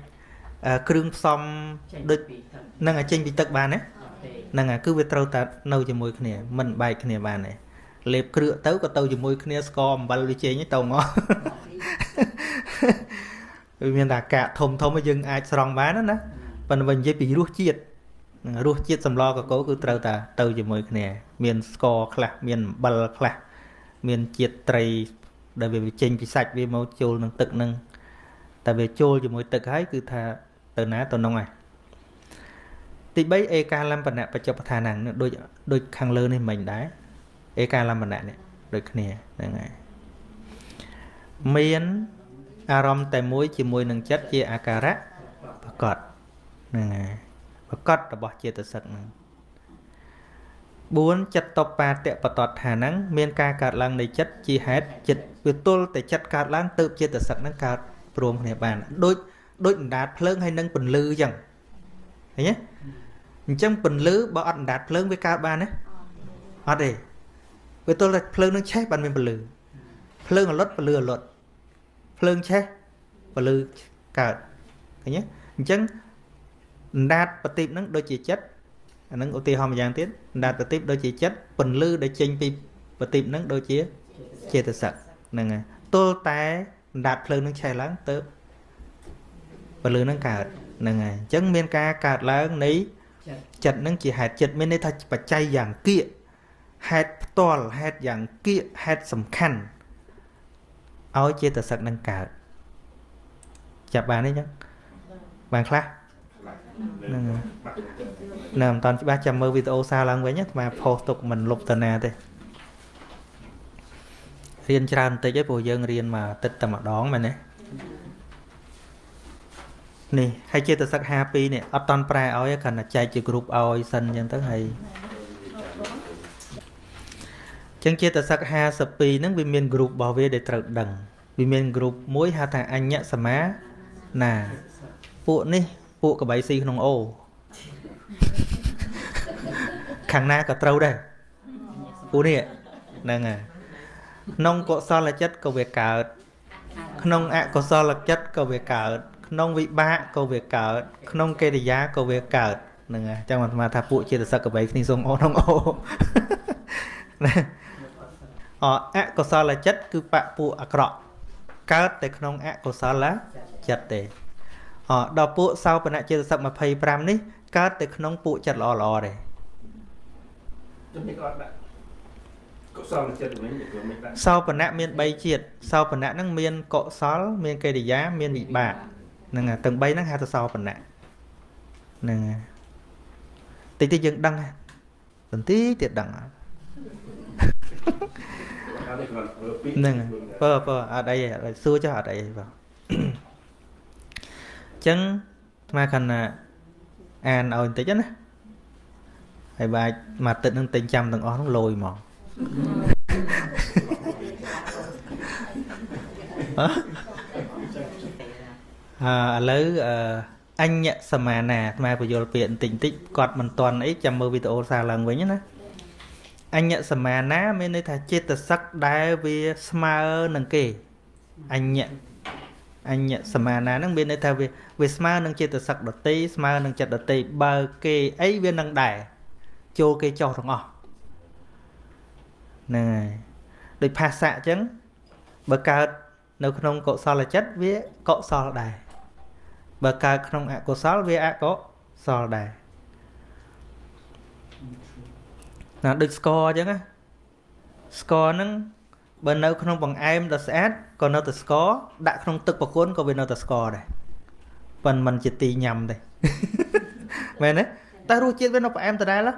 គ្រឿងផ្សំដូចនឹងឲ្យចេញពីទឹកបានទេហ្នឹងហើយគឺវាត្រូវតែនៅជាមួយគ្នាមិនបែកគ្នាបានទេលេបគ្រឿកទៅក៏ទៅជាមួយគ្នាស្ករអំបិលវាចេញទៅមកវាមានតែកាកធំធំយើងអាចស្រង់បានណាប៉ុន្តែបើនិយាយពីរសជាតិរសជាតិសម្លកកូរគឺត្រូវតែទៅជាមួយគ្នាមានស្ករខ្លះមានអំបិលខ្លះមានជាតិត្រីដែលវាចេញពីសាច់វាមកចូលនឹងទឹកនឹងតែវាចូលជាមួយទឹកហើយគឺថាទៅណាទៅនោះហើយទី3ឯកាលំបណៈបច្ចុប្បឋានហ្នឹងដូចខាងលើនេះមិញដែរឯកាលំបណៈនេះដូចគ្នាហ្នឹងហើយមានអារម្មណ៍តែមួយជាមួយនឹងចិត្តជាអាការៈប្រកបហ្នឹងហើយប្រកបរបស់ចេតសិកហ្នឹង4ចិត្តតបាតបតដ្ឋានហ្នឹងមានការកើតឡើងនៃចិត្តជាហេតុចិត្តវាទល់តែចិត្តកើតឡើងទៅចេតសិកហ្នឹងកើតព្រមគ្នាបានដូចអណ្ដាតភ្លើងហើយនឹងពន្លឺអញ្ចឹងឃើញទេអញ្ចឹងពន្លឺបើអត់អណ្ដាតភ្លើងវាកើតបានទេអត់ទេវាទល់តែភ្លើងនឹងឆេះបានមានពន្លឺភ្លើងអលត់ពន្លឺអលត់ភ្លើងឆេះពន្លឺកើតឃើញទេអញ្ចឹងអណ្ដាតប្រទីបហ្នឹងដូចជាចិត្តអាហ្នឹងឧទាហរណ៍ម្យ៉ាងទៀតអណ្ដាតប្រទីបដូចជាចិត្តពន្លឺដែលចេញពីប្រទីបហ្នឹងដូចជាចេតសិកហ្នឹងហើយទល់តែអណ្ដាតភ្លើងហ្នឹងឆេះឡើងទៅពន្លឺហ្នឹងកើតហ្នឹងហើយអញ្ចឹងមានការកើតឡើងនៃចិត្តហ្នឹងជាហេតុចិត្តមានន័យថាបច្ច័យយ៉ាងគៀកហេតុផ្ទាល់ហេតុយ៉ាងគៀកហេតុសំខាន់ឲ្យចេតសិកហ្នឹងកើតចាប់បានទេអញ្ចឹងបានខ្លះហ្នឹងនៅមិនតាន់ច្បាស់ចាំមើលវីដេអូសារឡើងវិញអាត្មាផុសទុកមិនលុបតាណាទេរៀនច្រើនបន្តិចឯងព្រោះយើងរៀនមកទឹកតែម្ដងមែនទេនេះហើយចេតសិក52នេះអត់តាន់ប្រែឲ្យគ្រាន់តែចែកជាក្រុមឲ្យសិនអញ្ចឹងទៅហើយចឹងចេតសិក52ហ្នឹងវាមានក្រុមរបស់វាដែលត្រូវដឹងវាមានក្រុមមួយហៅថាអញ្ញសមាណាពួកនេះពួកកបៃស៊ីក្នុងអូខាងណាក៏ត្រូវដែរពួកនេះហ្នឹងហើយក្នុងកុសលចិត្តក៏វាកើតក្នុងអកុសលចិត្តក៏វាកើត ក្នុងវិបាកក៏វាកើតក្នុងកិរិយាក៏វាកើតហ្នឹងហើយអញ្ចឹងអាត្មាថាពួកចេតសិកកបីគ្នាសូមអូនអូណាអអកុសលចិត្តគឺបពួកអាក្រក់កើតតែក្នុងអកុសលចិត្តទេអដល់ពួកសោបនចេតសិក25នេះកើតតែក្នុងពួកចិត្តល្អល្អទេ ទៅមិនអត់ដាក់កុសលចិត្តវិញក៏មិនដាក់ សោបនៈមាន3ជាតិសោបនៈហ្នឹងមានកុសល មានកិរិយាមានវិបាកហ្នឹងហើយទាំង3ហ្នឹងហៅថាសោបនៈហ្នឹងហើយតិចតិចយើងដឹងហើយបន្តិចទៀតដឹងហើយ អត់ទេគ្រាន់តែពី ហ្នឹងហើយបើបើអត់អីទេអត់អីសួរចុះអត់អីទេបើអញ្ចឹងអាត្មាខណៈអានឲ្យបន្តិចណាហើយបាច់មួយទឹកហ្នឹងទិញចាំទាំងអស់ហ្នឹងលយហ្មងហ៎ អើឥឡូវអឺអញ្ញសមានាអាត្មាបញ្យល់ពាក្យបន្តិចបន្តិចគាត់មិនទាន់អីចាំមើលវីដេអូសារឡើងវិញណាអញ្ញសមានាមានន័យថាចេតសិកដែលវាស្មើនឹងគេអញ្ញអញ្ញសមានាហ្នឹងមានន័យថាវាវាស្មើនឹងចេតសិកដតីស្មើនឹងចិត្តដតីបើគេអីវានឹងដែរចូលគេចោះទាំងអស់ហ្នឹងហើយដូចភាសៈអញ្ចឹងបើកើតនៅក្នុងកុសលចិត្តវាកុសលដែរ បើកើតក្នុងអកុសលវាអកុសលដែរណាដូចស្ករអញ្ចឹងណាស្ករហ្នឹងបើនៅក្នុងបង្អែមដ៏ស្អាតក៏នៅតែស្ករដាក់ក្នុងទឹកប្រគុណក៏វានៅតែស្ករដែរប៉ុន្តែมันជាទីញ៉ាំទេ មែនទេតែរសជាតិវានៅផ្អែមដដែលហ៎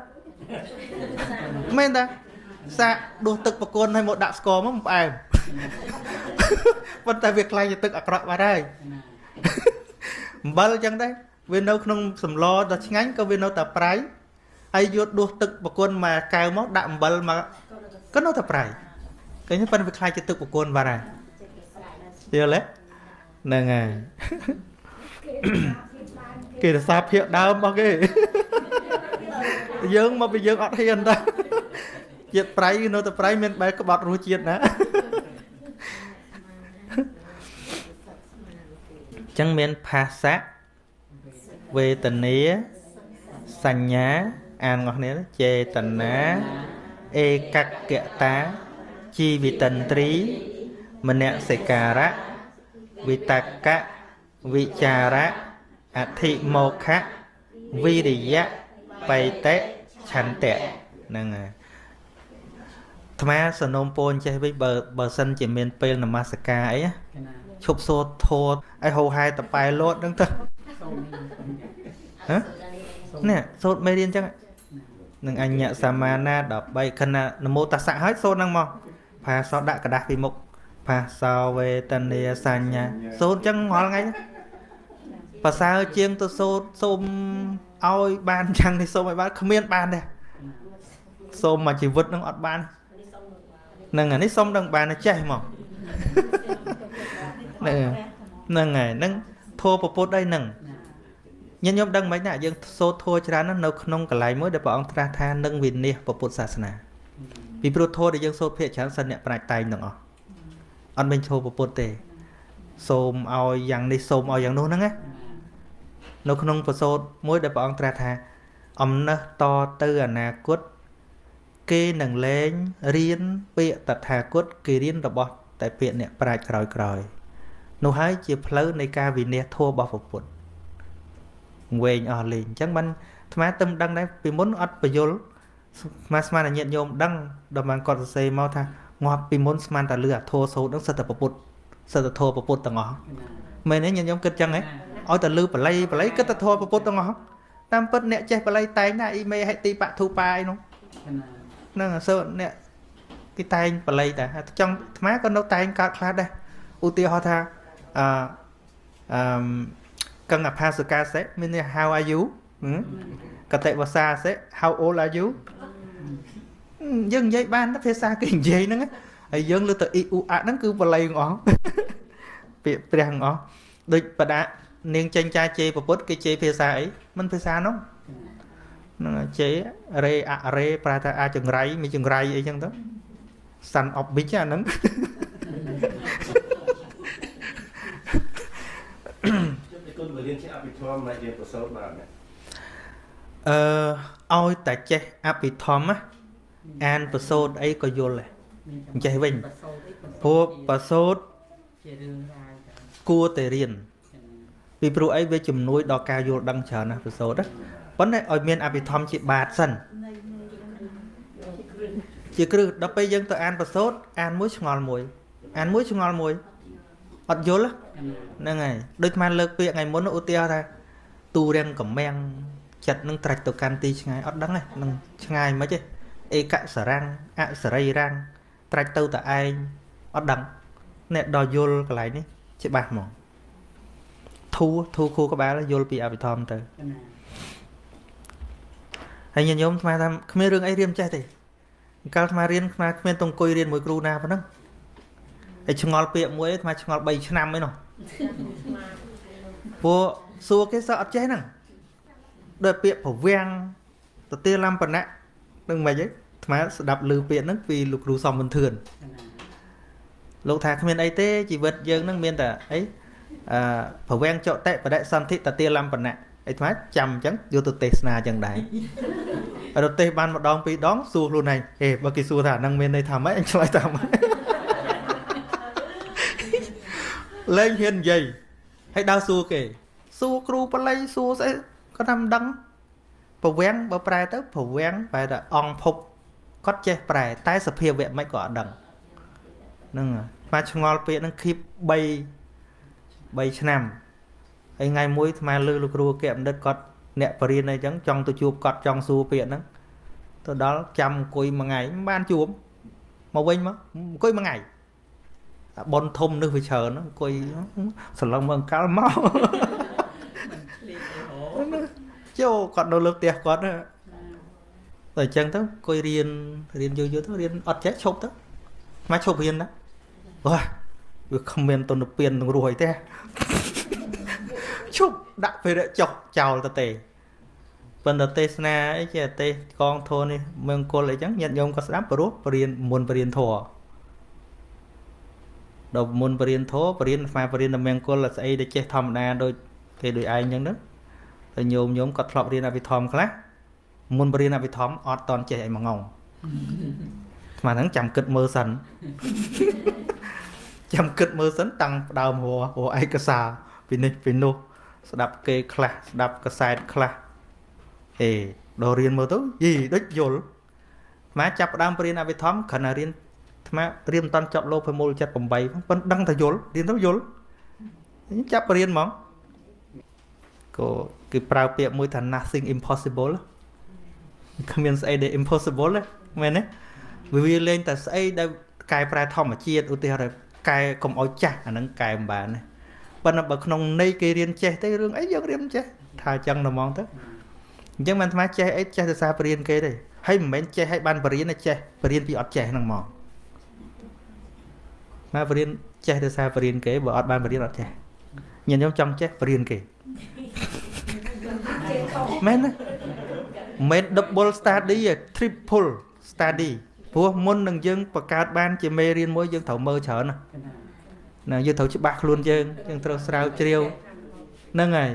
មែនតាសាកដួសទឹកប្រគុណឲ្យមកដាក់ស្ករមកមិនផ្អែម ប៉ុន្តែវាខ្លាយជាទឹកអាក្រក់បាត់ហើយ ណា អំបិលអញ្ចឹងដែរវានៅក្នុងសម្លដ៏ឆ្ងាញ់ក៏វានៅតែប្រៃហើយយកដួសទឹកបកុនមកកែវមកដាក់អំបិលមកក៏នៅតែប្រៃឃើញទេប៉ុន្តែវាខ្លាយជាទឹកបកុនបាត់ហើយយល់ទេហ្នឹងហើយគេរក្សាភាពដើមរបស់គេ យើងមកពីយើងអត់ហ៊ានតាជាតិប្រៃគឺនៅតែប្រៃមានបែបក្បត់រសជាតិណាអញ្ចឹងមានភាសៈវេទនាសញ្ញាអានរបស់គ្នាចេតនាឯកគ្គតាជីវិតិន្ទ្រីមនសិការៈវិតកៈវិចារៈអធិមោខៈវិរិយៈបៃតិឆន្ទៈហ្នឹងហើយអាត្មាសនំពោអញ្ចេះវិញបើបើសិនជាមានពេលនមស្ការអីណា កណា ឈប់សូត្រធម៌ឲ្យហោហែតប៉ែលោតហ្នឹងទៅ សូម ហ៎នេះសូត្រមេរៀនអញ្ចឹងនឹងអញ្ញសមានា13ខណៈនមោតស្សៈហើយសូត្រហ្នឹងមកផាសោដាក់กระดาษពីមុខផាសោវេទនាសញ្ញាសូត្រអញ្ចឹងរាល់ថ្ងៃប្រសើរជាងទៅសូត្រសូមឲ្យបានអញ្ចឹងនេះសូមឲ្យបានគ្មានបានទេសូមមួយជីវិតហ្នឹងអត់បានហ្នឹងអានេះសូមដឹងបានចេះមកហ្នឹងហ្នឹងហើយហ្នឹងធัวពពុទ្ធអីហ្នឹង ណា ញាតិញោមដឹងមិនណាយើងសូត្រធម៌ច្រើនណាស់នៅក្នុងកន្លែងមួយដែលព្រះអង្គត្រាស់ថានឹងវិនិច្ឆ័យព្រះពុទ្ធសាសនាពីព្រោះធម៌ដែលយើងសូត្រភាគច្រើនសិនអ្នកប្រាជ្ញតែងទាំងអស់អត់មានធម៌ព្រះពុទ្ធទេសូមឲ្យយ៉ាងនេះសូមឲ្យយ៉ាងនោះហ្នឹងណា ណា នៅក្នុងប្រសូតមួយដែលព្រះអង្គត្រាស់ថាអំណះតទៅអនាគតគេនឹងលែងរៀនពាក្យតថាគតគេរៀនរបស់តែពាក្យអ្នកប្រាជ្ញក្រោយៗនោះហើយជាផ្លូវនៃការវិនិច្ឆ័យធម៌របស់ព្រះពុទ្ធ វែងអស់លេងអញ្ចឹងបានអាត្មាទៅមិនដឹងដែរពីមុនអត់បញ្យលអាត្មាស្មានតែញាតិញោមដឹងដល់បានគាត់សរសេរមកថាងាប់ពីមុនស្មានតែលឺអាធោសូត្រហ្នឹងសិតតែប្រពុតសិតតែធោប្រពុតទាំងអស់ កណា មែនទេញាតិញោមគិតចឹងហ៎ឲ្យតែលឺបល័យបល័យគិតតែធោប្រពុតទាំងអស់តាមពិតអ្នកចេះបល័យតែងណាអ៊ីមេហិតិបធូបាអីនោះ កណា ហ្នឹងសើអ្នកគេតែងបល័យតែចង់អាត្មាក៏នៅតែងកើតខ្លះដែរឧទាហរណ៍ថាអឺអឺកឹងអផាសកាសិមានន័យ how are you ហឹមកតិវសាសិ how old are you យើងនិយាយបានតែភាសាគេនិយាយហ្នឹងហើយយើងលើទៅអ៊ីអ៊ូអាហ្នឹងគឺបល័យទាំងអស់ពាក្យព្រះទាំងអស់ដូចបដានាងចេញចាជេរពុទ្ធគេជេរភាសាអីមិនភាសានោះហ្នឹងហើយជេររេអរេប្រែថាអាចង្រៃមានចង្រៃអីចឹងទៅ son of bitch អាហ្នឹង ចុះ អាចរៀនប្រសូតបានណា អឺឲ្យតែចេះអភិធម្មណាអានប្រសូតអីក៏យល់ដែរ អញ្ចេះវិញ ប្រសូតអីប្រ ព្រោះប្រសូត ជារឿងរ៉ាវតា គួរតែរៀនពីព្រោះអីវាជំនួយដល់ការយល់ដឹងច្រើនណាស់ប្រសូតណាប៉ុន្តែឲ្យមានអភិធម្មជាបាតសិនជាគ្រឹះដល់ពេលយើងទៅអានប្រសូតអានមួយឆ្ងល់មួយអានមួយឆ្ងល់មួយអត់យល់ហ្នឹងហើយដូចអាលើកពាក្យថ្ងៃមុនឧទាហរណ៍ថាទូរាំងកំមាំងចិត្តនឹងត្រាច់ទៅកាន់ទីឆ្ងាយអត់ដឹងទេនឹងឆ្ងាយមិនទេឯកសរាំងអសរីរាំងត្រាច់ទៅតែឯងអត់ដឹងអ្នកដល់យល់កន្លែងនេះច្បាស់ហ្មងធូធូខួរក្បាលយល់ពីអភិធម្មទៅ ណា ហើយញាតិញោមអាត្មាថាគ្មានរឿងអីរៀនចេះទេកាលអាត្មារៀនអាត្មាគ្មានតង្គុយរៀនមួយគ្រូណាប៉ុណ្ណឹងហើយឆ្ងល់ពាក្យមួយអាត្មាឆ្ងល់3ឆ្នាំឯណោះព្រោះសួរគេសោះអត់ចេះហ្នឹងដោយពាក្យប្រវាំងទទាលំបណៈនឹងមិនហីអាត្មាស្ដាប់ឮពាក្យហ្នឹងពីលោកគ្រូសំប៊ុនធឿន ណា លោកថាគ្មានអីទេជីវិតយើងហ្នឹងមានតែអីអឺប្រវាំងចតិបដិសន្ធិតទាលំបណៈអីអាត្មាចាំអញ្ចឹងយកទៅទេសនាអញ្ចឹងដែរ រទេសបានម្ដងពីរដងសួរខ្លួនឯងហេបើគេសួរថាអាហ្នឹងមានន័យថាម៉េចអញឆ្លើយថាម៉េច លែងហ៊ាននិយាយហើយដើរសួរគេសួរគ្រូបល័យសួរស្អីគាត់ថាមិនដឹងប្រវាំងបើប្រែទៅប្រវាំងប្រែថាអង្គភពគាត់ចេះប្រែតែសភាវៈមិនក៏អត់ដឹងហ្នឹងហើយអាត្មាឆ្ងល់ពាក្យហ្នឹងគៀប3ឆ្នាំហើយថ្ងៃមួយអាត្មាលើលោកគ្រូអគ្គបណ្ឌិតគាត់អ្នកបរិញ្ញាអីចឹងចង់ទៅជួបគាត់ចង់សួរពាក្យហ្នឹងទៅដល់ចាំអង្គុយមួយថ្ងៃមិនបានជួបមកវិញមកអង្គុយមួយថ្ងៃតែប៉ុនធំនេះវាច្រើនអង្គុយសន្លឹងមកអង្កលមក ឆ្លៀតអីហ៎ ចូលគាត់នៅលើផ្ទះគាត់ណាតែអញ្ចឹងទៅអង្គុយរៀនរៀនយូរយូរទៅរៀនអត់ចេះឈប់ទៅមកឈប់រៀនណាវ៉ាវាគ្មានទុនពៀននឹងរស់អីទេឈប់ដាក់ពេលចុះចោលទៅទេប៉ុន្តែទេសនាអីជាទេសកងធននេះមង្គលអីចឹងញាតិញោមក៏ស្ដាប់ព្រោះបរៀនមុនបរៀនធម៌ដល់មុនបរៀនធម៌បរៀនស្មាបរៀនតែមង្គលស្អីដែលចេះធម្មតាដូចគេដូចឯងចឹងទៅតែញោមញោមគាត់ធ្លាប់រៀនអភិធម្មខ្លះមុនបរៀនអភិធម្មអត់តន់ចេះអីមកងងស្មានហ្នឹងចាំគិតមើលសិនចាំគិតមើលសិនតាំងផ្ដើមរកឯកសារពីនេះពីនោះស្ដាប់គេខ្លះស្ដាប់កសែតខ្លះអេដល់រៀនមើលទៅយីដូចយល់អាត្មាចាប់ផ្ដើមបរៀនអភិធម្មគ្រាន់តែរៀនអាត្មារៀនមិនតាន់ចប់លោភមូល78ផងប៉ុន្តែដឹងថាយល់រៀនទៅយល់ចាប់បរៀនហ្មងក៏គេប្រើពាក្យមួយថា nothing impossible គ្មានស្អីដែល impossible ទេមែនទេវាលេងតែស្អីដែលកែប្រែធម្មជាតិឧទាហរណ៍កែកុំឲ្យចាស់អាហ្នឹងកែមិនបានទេប៉ុន្តែបើក្នុងន័យគេរៀនចេះទេរឿងអីយើងរៀនចេះថាអញ្ចឹងតែហ្មងទៅអញ្ចឹងបានអាត្មាចេះអីចេះតែសារបរៀនគេទេហើយមិនមែនចេះឲ្យបានបរៀនទេចេះបរៀនពីអត់ចេះហ្នឹងហ្មងមកបរៀនចេះតែសារបរៀនគេបើអត់បានបរៀនអត់ចេះញាតិញោមចង់ចេះបរៀនគេមែនទេមិន double study ទេ triple study ព្រោះមុននឹងយើងបង្កើតបានជាមេរៀនមួយយើងត្រូវមើលច្រើនណាណាយើងត្រូវច្បាស់ខ្លួនយើងយើងត្រូវស្រាវជ្រាវហ្នឹងហើយ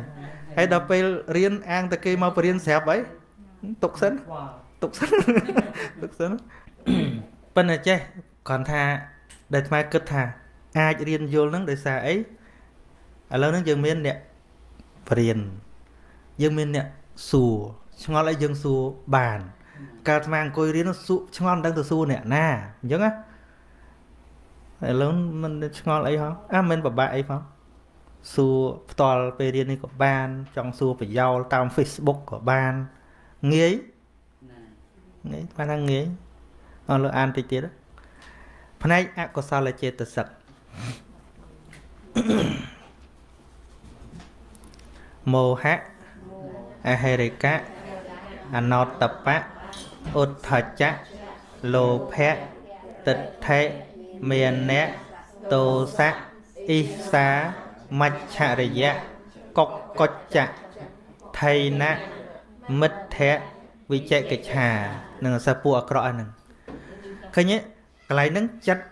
ហើយដល់ពេលរៀនអាងតែគេមកបរៀនស្រាប់អីទុកសិនទុកសិនទុកសិនប៉ុន្តែចេះគ្រាន់ថាដែលអាត្មាគិតថាអាចរៀនយល់ហ្នឹងដោយសារអីឥឡូវហ្នឹងយើងមានអ្នកបរៀនយើងមានអ្នកសួរឆ្ងល់អីយើងសួរបានកាលអាត្មាអង្គុយរៀនសួរឆ្ងល់មិនដឹងទៅសួរអ្នកណាអញ្ចឹងណាឥឡូវមិនឆ្ងល់អីហងអាមិនពិបាកអីផងសួរផ្ទាល់ពេលរៀននេះក៏បានចង់សួរប្រយោលតាម Facebook ក៏បានងាយងាយបានថាងាយអស់លើអានតិចទៀតផ្នែកអកុសលចេតសិកមោហៈអហិរិកៈអណោតបៈឧទ្ធច្ចៈលោភៈទិដ្ឋិមានៈទោសៈអ៊ិសាមច្ឆរិយៈកុកកុច្ចៈថៃណៈមិទ្ធៈវិជកិច្ឆានឹងសិស្សពួកអាក្រក់ហ្នឹងឃើញទេកន្លែងហ្នឹងចិត្ត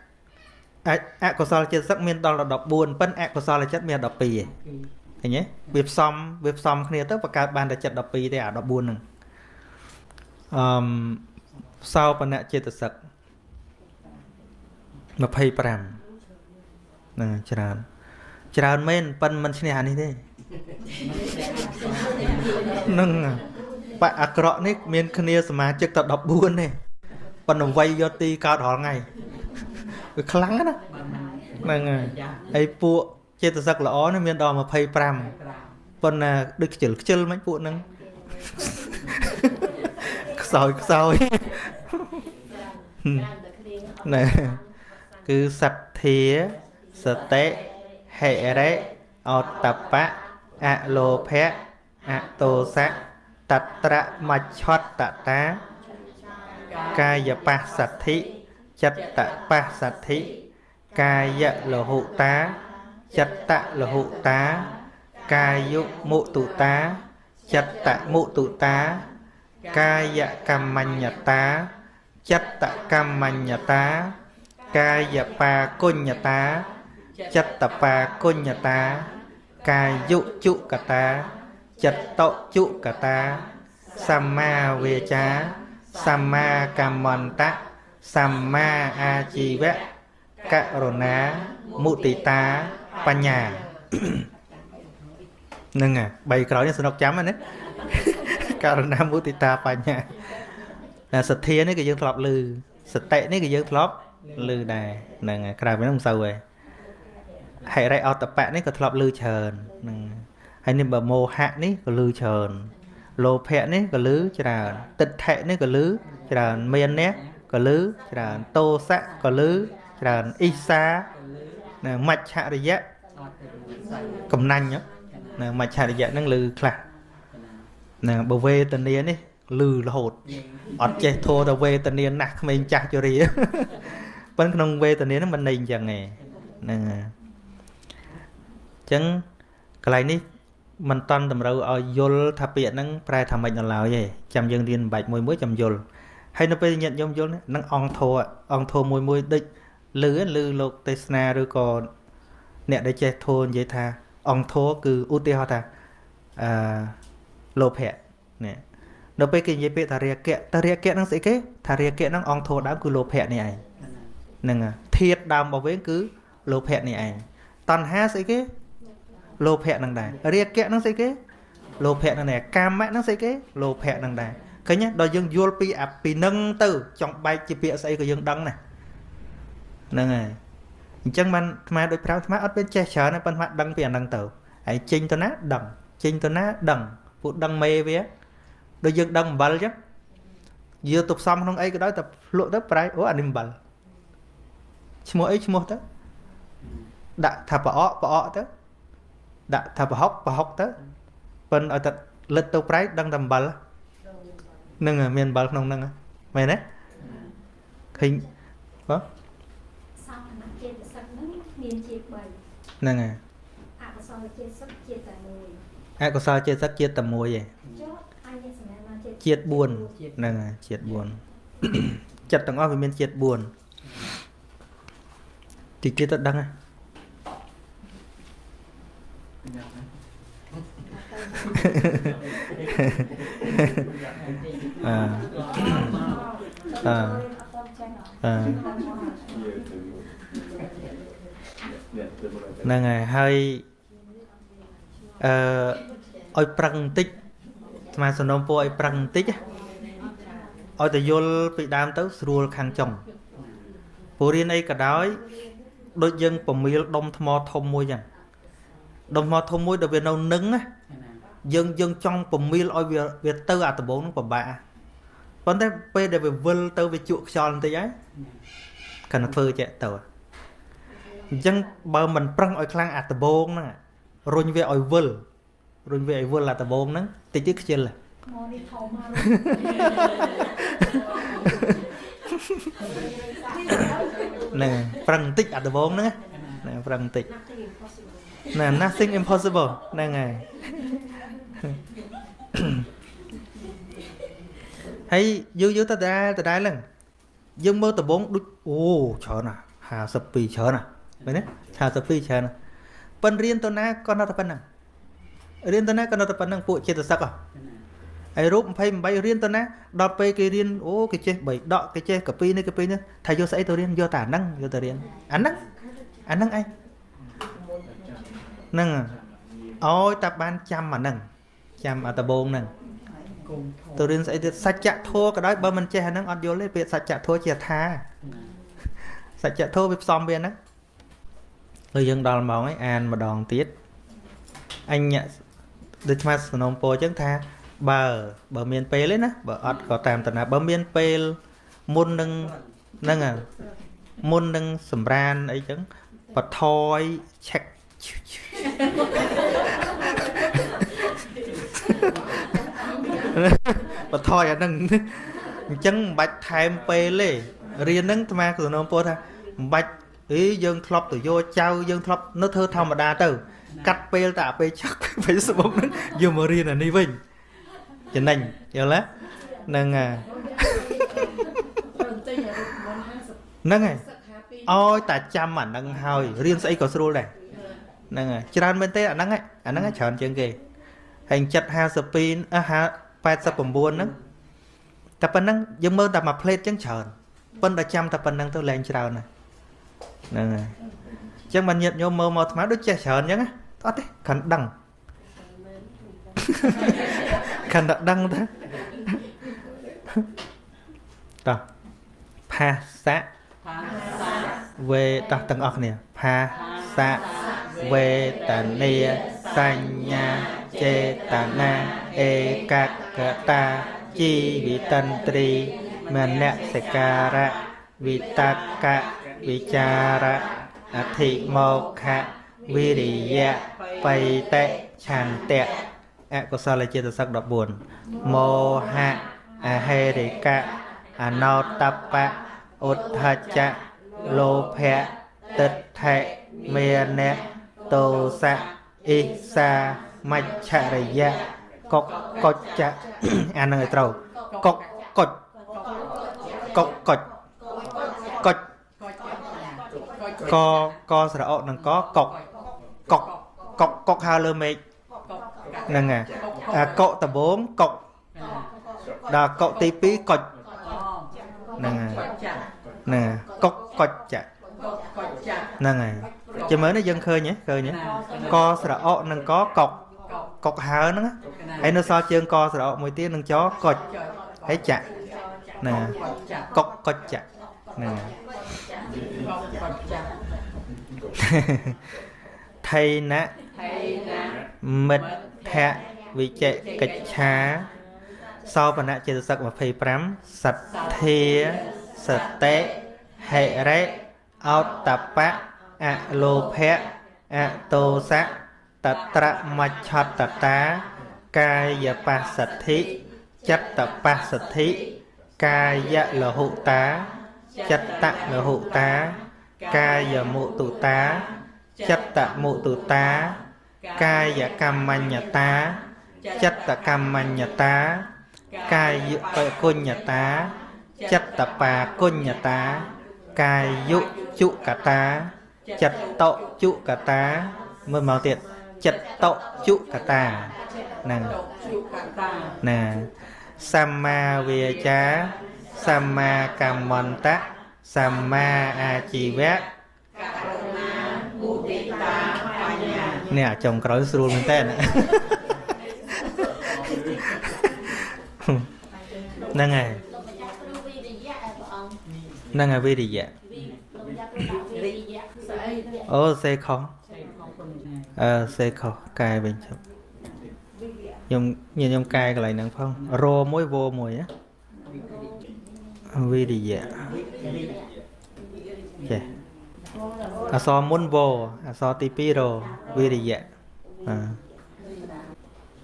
អកុសលចិត្តសឹកមានដល់14ប៉ុន្តែអកុសលចិត្តមាន12ឯង ឃើញទេវាផ្សំវាផ្សំគ្នាទៅបង្កើតបានតែចិត្ត12ទេអា14ហ្នឹងអឺមសោបនៈចេតសិក25ហ្នឹងច្រើនច្រើនមែនប៉ិនមិនឈ្នះអានេះទេហ្នឹងបកអាក្រក់នេះមានគ្នាសមាជិកតែ14ទេប៉ុន្តែវ័យយកទីកើតរាល់ថ្ងៃវាខ្លាំងណាស់ហ្នឹងហើយហើយពួកចេតសិកល្អនេះមានដល់25ប៉ុន្តែដូចខ្ជិលខ្ជិលមិនពួកហ្នឹងខ្សោយខ្សោយណែគឺសទ្ធាសតិហិរិអតបៈអលោភៈអតោសៈតត្រមច្ឆតតាកាយបស្សទ្ធិចិត្តបស្សទ្ធិកាយលហុតាចិត្តលហុតាកាយុមុតុតាចិត្តមុតុតាកាយកម្មញ្ញតាចិត្តកម្មញ្ញតាកាយបាគុញ្ញតាចិត្តបាគុញ្ញតាកាយុជុកតាចិត្តជុកតាសម្មាវាចាសម្មាកម្មន្តៈសម្មាអាជីវៈករុណាមុទិតាបញ្ញាហ្នឹងហើយបីក្រោយនេះសនុកចាំណាករុណាមុទិតាបញ្ញាតែសទ្ធានេះក៏យើងធ្លាប់ឮសតិនេះក៏យើងធ្លាប់ឮដែរហ្នឹងហើយក្រៅពីហ្នឹងមិនសូវទេហិរិអតបៈនេះក៏ធ្លាប់ឮច្រើនហ្នឹងហើយនេះបើមោហៈនេះក៏ឮច្រើនលោភៈនេះក៏ឮច្រើនទិដ្ឋិនេះក៏ឮច្រើនមាននេះក៏ឮច្រើនតោសៈក៏ឮច្រើនអ៊ីសាណាមច្ឆរិយៈកំណាញ់ណាមច្ឆរិយៈហ្នឹងឮខ្លះណាបើវេទនានេះឮរហូតអត់ចេះធัวតែវេទនាណាស់ក្មេងចាស់ជរាប៉ុន្តែក្នុងវេទនាហ្នឹងមិនន័យអញ្ចឹងទេហ្នឹងហើយអញ្ចឹងកន្លែងនេះមិនតន់តម្រូវឲ្យយល់ថាពាក្យហ្នឹងប្រែថាម៉េចដល់ឡើយទេចាំយើងរៀនបំបាច់មួយមួយចាំយល់ហើយនៅពេលញាតិញោមយល់ហ្នឹងអង្គធัวអង្គធัวមួយមួយដូចឮឮលោកទេសនាឬក៏អ្នកដែលចេះធัวនិយាយថាអង្គធัวគឺឧទាហរណ៍ថាអឺលោភៈនេះនៅពេលគេនិយាយពាក្យថារាគៈតើរាគៈហ្នឹងស្អីគេថារាគៈហ្នឹងអង្គធัวដើមគឺលោភៈនេះឯងហ្នឹងធាតុដើមរបស់វាគឺលោភៈនេះឯងតណ្ហាស្អីគេលោភៈហ្នឹងដែររាគៈហ្នឹងស្អីគេលោភៈហ្នឹងដែរកាមៈហ្នឹងស្អីគេលោភៈហ្នឹងដែរឃើញទេដល់យើងយល់ពីអាពីនឹងទៅចង់បែកជាពាក្យស្អីក៏យើងដឹងដែរហ្នឹងហើយអញ្ចឹងបានអាត្មាដូចប្រាប់អាត្មាអត់មានចេះច្រើនទេប៉ុន្តែអាត្មាដឹងពីអាហ្នឹងទៅហើយចេញទៅណាដឹងចេញទៅណាដឹងពួកដឹងមេវាដូចយើងដឹងអំបិលអញ្ចឹងយកទៅផ្សំក្នុងអីក៏ដោយតែភ្លក់ទៅប្រៃអូអានេះអំបិលឈ្មោះអីឈ្មោះទៅដាក់ថាប្រអកប្រអកទៅដាក់ថាប្រហុកប្រហុកទៅប៉ិនឲ្យតែលិតទៅប្រៃដឹងតែអំបិលហ្នឹងមានអំបិលក្នុងហ្នឹងមែនទេឃើញបាទ សោភនចេតសិកហ្នឹងមានជា3 ហ្នឹងហើយ អកុសលចេតសិកជាតិតែមួយ អកុសលចេតសិកជាតិតែមួយឯង ចុះអញ្ញសញ្ញាជាតិ ជាតិ4ហ្នឹងហើយជាតិ4ចិត្តទាំងអស់វាមានជាតិ4តិចទៀតទៅដឹងហើយអឺអឺអឺហ្នឹងហើយហើយអឺឲ្យប្រឹងបន្តិចស្មាសំណូមពរឲ្យប្រឹងបន្តិចឲ្យតែយល់ពីដើមទៅស្រួលខាងចុងព្រោះរៀនអីក៏ដោយដូចយើងពមៀលដុំថ្មធំមួយចឹងដុំថ្មធំមួយដល់វានៅនឹងណាយើងចង់ពមៀលឲ្យវាទៅអាដំបងហ្នឹងពិបាកប៉ុន្តែពេលដែលវាវិលទៅវាជក់ខ្យល់បន្តិចហើយកាន់តែធ្វើចេះទៅអញ្ចឹងបើមិនប្រឹងឲ្យខ្លាំងអាដំបងហ្នឹងរុញវាឲ្យវិលរុញវាឲ្យវិលអាដំបងហ្នឹងតិចទៀតខ្ជិល មកនេះធំមក ហ្នឹងប្រឹងបន្តិចអាដំបងហ្នឹងណាប្រឹងបន្តិចណា nothing impossible ហ្នឹងហើយហើយយូរយូរទៅដែរទៅដែរហ្នឹងយើងមើលដំបងដូចអូច្រើនណាស់52ច្រើនណាស់មែនទេ52ច្រើនណាស់ប៉ិនរៀនទៅណាក៏នៅតែប៉ុណ្ណឹង រៀនទៅណាក៏នៅតែប៉ុណ្្នឹងពួកចេតសិកហ៎ ណា ហើយរូប28រៀនទៅណាដល់ពេលគេរៀនអូគេចេះ3ដកគេចេះកាពីនេះកាពីនេះថាយកស្អីទៅរៀនយកតែអាហ្នឹងយកទៅរៀនអាហ្នឹងអាហ្នឹងឯងហ្នឹងឲ្យតែបានចាំអាហ្នឹងចាំអាដបងហ្នឹង គងធំ ទៅរៀនស្អីទៀតសច្ចធម៌ក៏ដោយបើមិនចេះអាហ្នឹងអត់យល់ទេពាក្យសច្ចធម៌ជាថា ណា សច្ចធម៌វាផ្សំវាហ្នឹងហើយយើងដល់ម៉ោងហើយអានម្ដងទៀតអញ្ញដូចឆ្មាសនំពោអញ្ចឹងថាបើបើមានពេលទេណាបើអត់ក៏តាមតាណាបើមានពេលមុននឹងហ្នឹងហើយមុននឹងសម្រានអីចឹងបថយឆែក បថយអាហ្នឹងអញ្ចឹងមិនបាច់ថែមពេលទេរៀនហ្នឹងអាត្មាក៏សំណូមពរថាមិនបាច់អីយើងធ្លាប់ទៅយកចៅយើងធ្លាប់នៅធ្វើធម្មតាទៅ កាត់ពេលតែអាពេលឆឹក Facebook ហ្នឹងយកមករៀនអានេះវិញចំណេញយល់ទេហ្នឹងហើយ ត្រូវចេញអារូបមន្ត50 ហ្នឹងហើយ សិក្ខា2 ឲ្យតែចាំអាហ្នឹងហើយរៀនស្អីក៏ស្រួលដែរហ្នឹងហើយច្រើនមែនទេអាហ្នឹងហើយអាហ្នឹងហើយច្រើនជាងគេហើយចិត្ត52អឺ89ហ្នឹងតែប៉ុណ្ណឹងយើងមើលតែមួយផ្លេតចឹងច្រើនប៉ុន្តែចាំតែប៉ុណ្ណឹងទៅលែងច្រើនណាស់ហ្នឹងហើយអញ្ចឹងបានញាតិញោមមើលមកអាត្មាដូចចេះច្រើនអញ្ចឹងណាអត់ទេគ្រាន់ដឹង គ្រាន់តែដឹងទៅតោះភាសៈ ភាសា វេតោះទាំងអស់គ្នាភាសៈវេតនាសញ្ញាចេតនាឯកកតាជីវិតន្ទ្រីមនសិការៈវិតកៈវិចារៈអធិមោខៈវិរិយៈបៃតិឆន្ទៈអកុសលចេតសិក14មោហៈអហេរិកៈអនោតប្បៈឧទ្ធច្ចៈ លោភៈទិដ្ឋិមេនៈទោសៈអិសាមច្ឆរិយៈកុកកុច្ចៈ អាហ្នឹងឲ្យត្រូវកុកកុចកុកកុចកុចកកស្រអកនិងកកុកកុកកុកកុកហើលើមេឃហ្នឹងហើយអាកុកដបងកុកដល់កុកទី2កុចហ្នឹងហើយ ចា ហ្នឹងហើយកុកកុច្ចៈ កកចា ហ្នឹងហើយចាំមើលនេះយើងឃើញហ៎ឃើញហ៎កស្រអកនិងកកុក ក កុកហើហ្នឹងណា កណា ហើយនៅសល់ជើងកស្រអកមួយទៀតនឹងចកុចហើយចាក់ហ្នឹងហើយកុកកុចចាក់ហ្នឹងហើយក កចា ថៃណៈ ថៃណា មិទ្ធៈវិជិកិច្ឆាសោបនៈចេតសិក25សទ្ធាសតិហិរិអោតតបៈអលោភៈអតោសៈតត្រមច្ឆតតា កាយបស្សទ្ធិចិត្តបស្សទ្ធិកាយលហុតាចិត្តលហុតា កាយមុទុតាចិត្តមុទុតា កាយកម្មញ្ញតាចិត្តកម្មញ្ញតា កាយបគុញ្ញតាចិត្តបាគុញ្ញតា កាយុជុកតាចិត្តតុជុកតាមើលមកទៀតចិត្តតុជុកតាហ្នឹង ជុកតា ណាសម្មាវាចាសម្មាកម្មន្តៈសម្មាអាជីវៈ មុទិតាបញ្ញា នេះអាចុងក្រោយស្រួលមែនតើហ្នឹងហើយ លោកម្ចាស់គ្រូវិរិយៈឯព្រះអង្គ ហ្នឹងហើយវិរិយៈ វិលោកម្ចាស់គ្រូដាក់វិរិយៈ ស្អី អូសេខុស សេខុសគុណណា អឺសេខុសកែវិញចុះខ្ញុំញខ្ញុំកែកន្លែងហ្នឹងផងរមួយវមួយណាវិរិយៈចេះអក្សរមុនវអក្សរទី2រវិរិយៈអឺ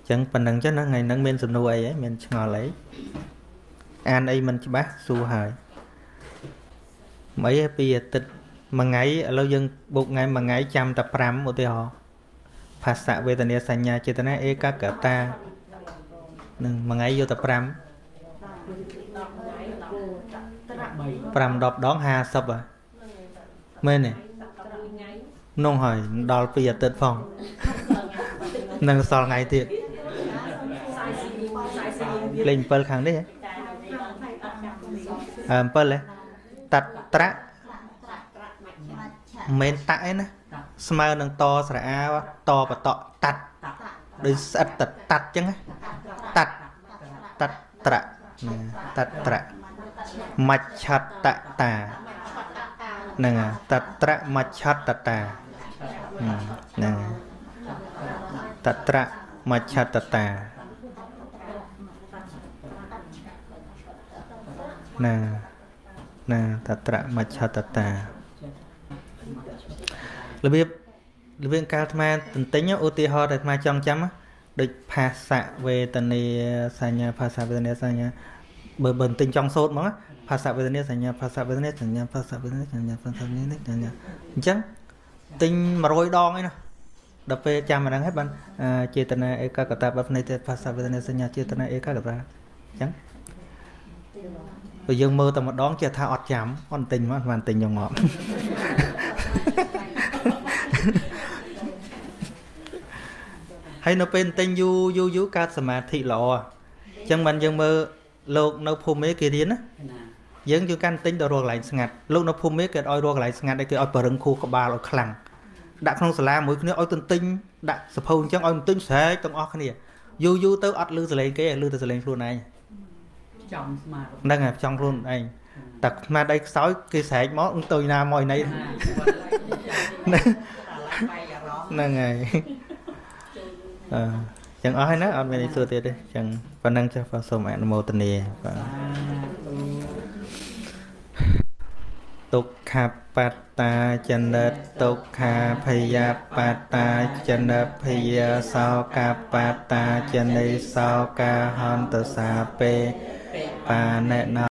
ចឹងប៉ុណ្្នឹងចឹងណាថ្ងៃហ្នឹងមានសំណួរអីហ៎មានឆ្ងល់អីអានអីមិនច្បាស់សួរហើយមិនអីទេពីអាទិត្យមួយថ្ងៃឥឡូវយើងបុកថ្ងៃមួយថ្ងៃចាំតែ5ឧទាហរណ៍ភាសៈវេទនាសញ្ញាចេតនាឯកកតានឹងមួយថ្ងៃយកតែ5 5 10ដង50ហ៎មែនទេនោះហើយមិនដល់ពីអាទិត្យផង នឹងសល់ថ្ងៃទៀតលេខ7ខាងនេះហ៎អើ7ហ៎តត្រៈមិនមែនតៈឯណាស្មើនឹងតស្រៈអាតបតតតាត់ដូចស្អិតតតាត់ចឹងណាតាត់តត្រៈណាតត្រៈមច្ឆតតាហ្នឹងហើយតត្រៈមច្ឆតតាហ្នឹងហើយតត្រៈមច្ឆតតាណាណាតត្រៈមច្ឆតតារបៀបរបៀបកាលអាត្មាទន្ទិញឧទាហរណ៍ដែលអាត្មាចង់ចាំណាដូចភាសៈវេទនាសញ្ញាភាសៈវេទនាសញ្ញាបើបើទន្ទិញចង់សូត្រហ្មងណាភាសៈវេទនាសញ្ញាភាសៈវេទនាសញ្ញាភាសៈវេទនាសញ្ញាភាសៈវេទនាសញ្ញាអញ្ចឹងទិញ100ដងឯណាដល់ពេលចាំអាហ្នឹងហើយបានអឺចេតនាឯកកតាបាត់ភ្នែកទៅភាសៈវេទនាសញ្ញាចេតនាឯកកតាអញ្ចឹង បើយើងមើលតែម្ដងចេះថាអត់ចាំអត់ទិញមកបានទិញយកមកហើយនៅពេលទិញយូរយូរយូរកើតសមាធិល្អអញ្ចឹងបានយើងមើលលោកនៅភូមិគេរៀនណា ណា យើងយើងកាន់ទិញដល់រកកន្លែងស្ងាត់លោកនៅភូមិគេឲ្យរកកន្លែងស្ងាត់គេឲ្យបរឹងខួរក្បាលឲ្យខ្លាំងដាក់ក្នុងសាលាមួយគ្នាឲ្យទន្ទិញដាក់សភៅអញ្ចឹងឲ្យទន្ទិញស្រែកទាំងអស់គ្នាយូរយូរទៅអត់លឺសលេងគេលឺតែសលេងខ្លួនឯង ចំស្មារតី ហ្នឹងហើយចង់ខ្លួនឯងតែស្មារតីខ្សោយគេស្រែកមកទៅណាមកឯណីហ្នឹងហើយអឺចឹងអស់ហើយណាអត់មានអីសួរទៀតទេចឹងប៉ុណ្ណឹងចាស់បាទសូមអនុមោទនាបាទទុក្ខបត្តាចនិតទុក្ខាភយបត្តាចនិភយសោកបត្តាចនិសោកាហន្តសាពេបានិណ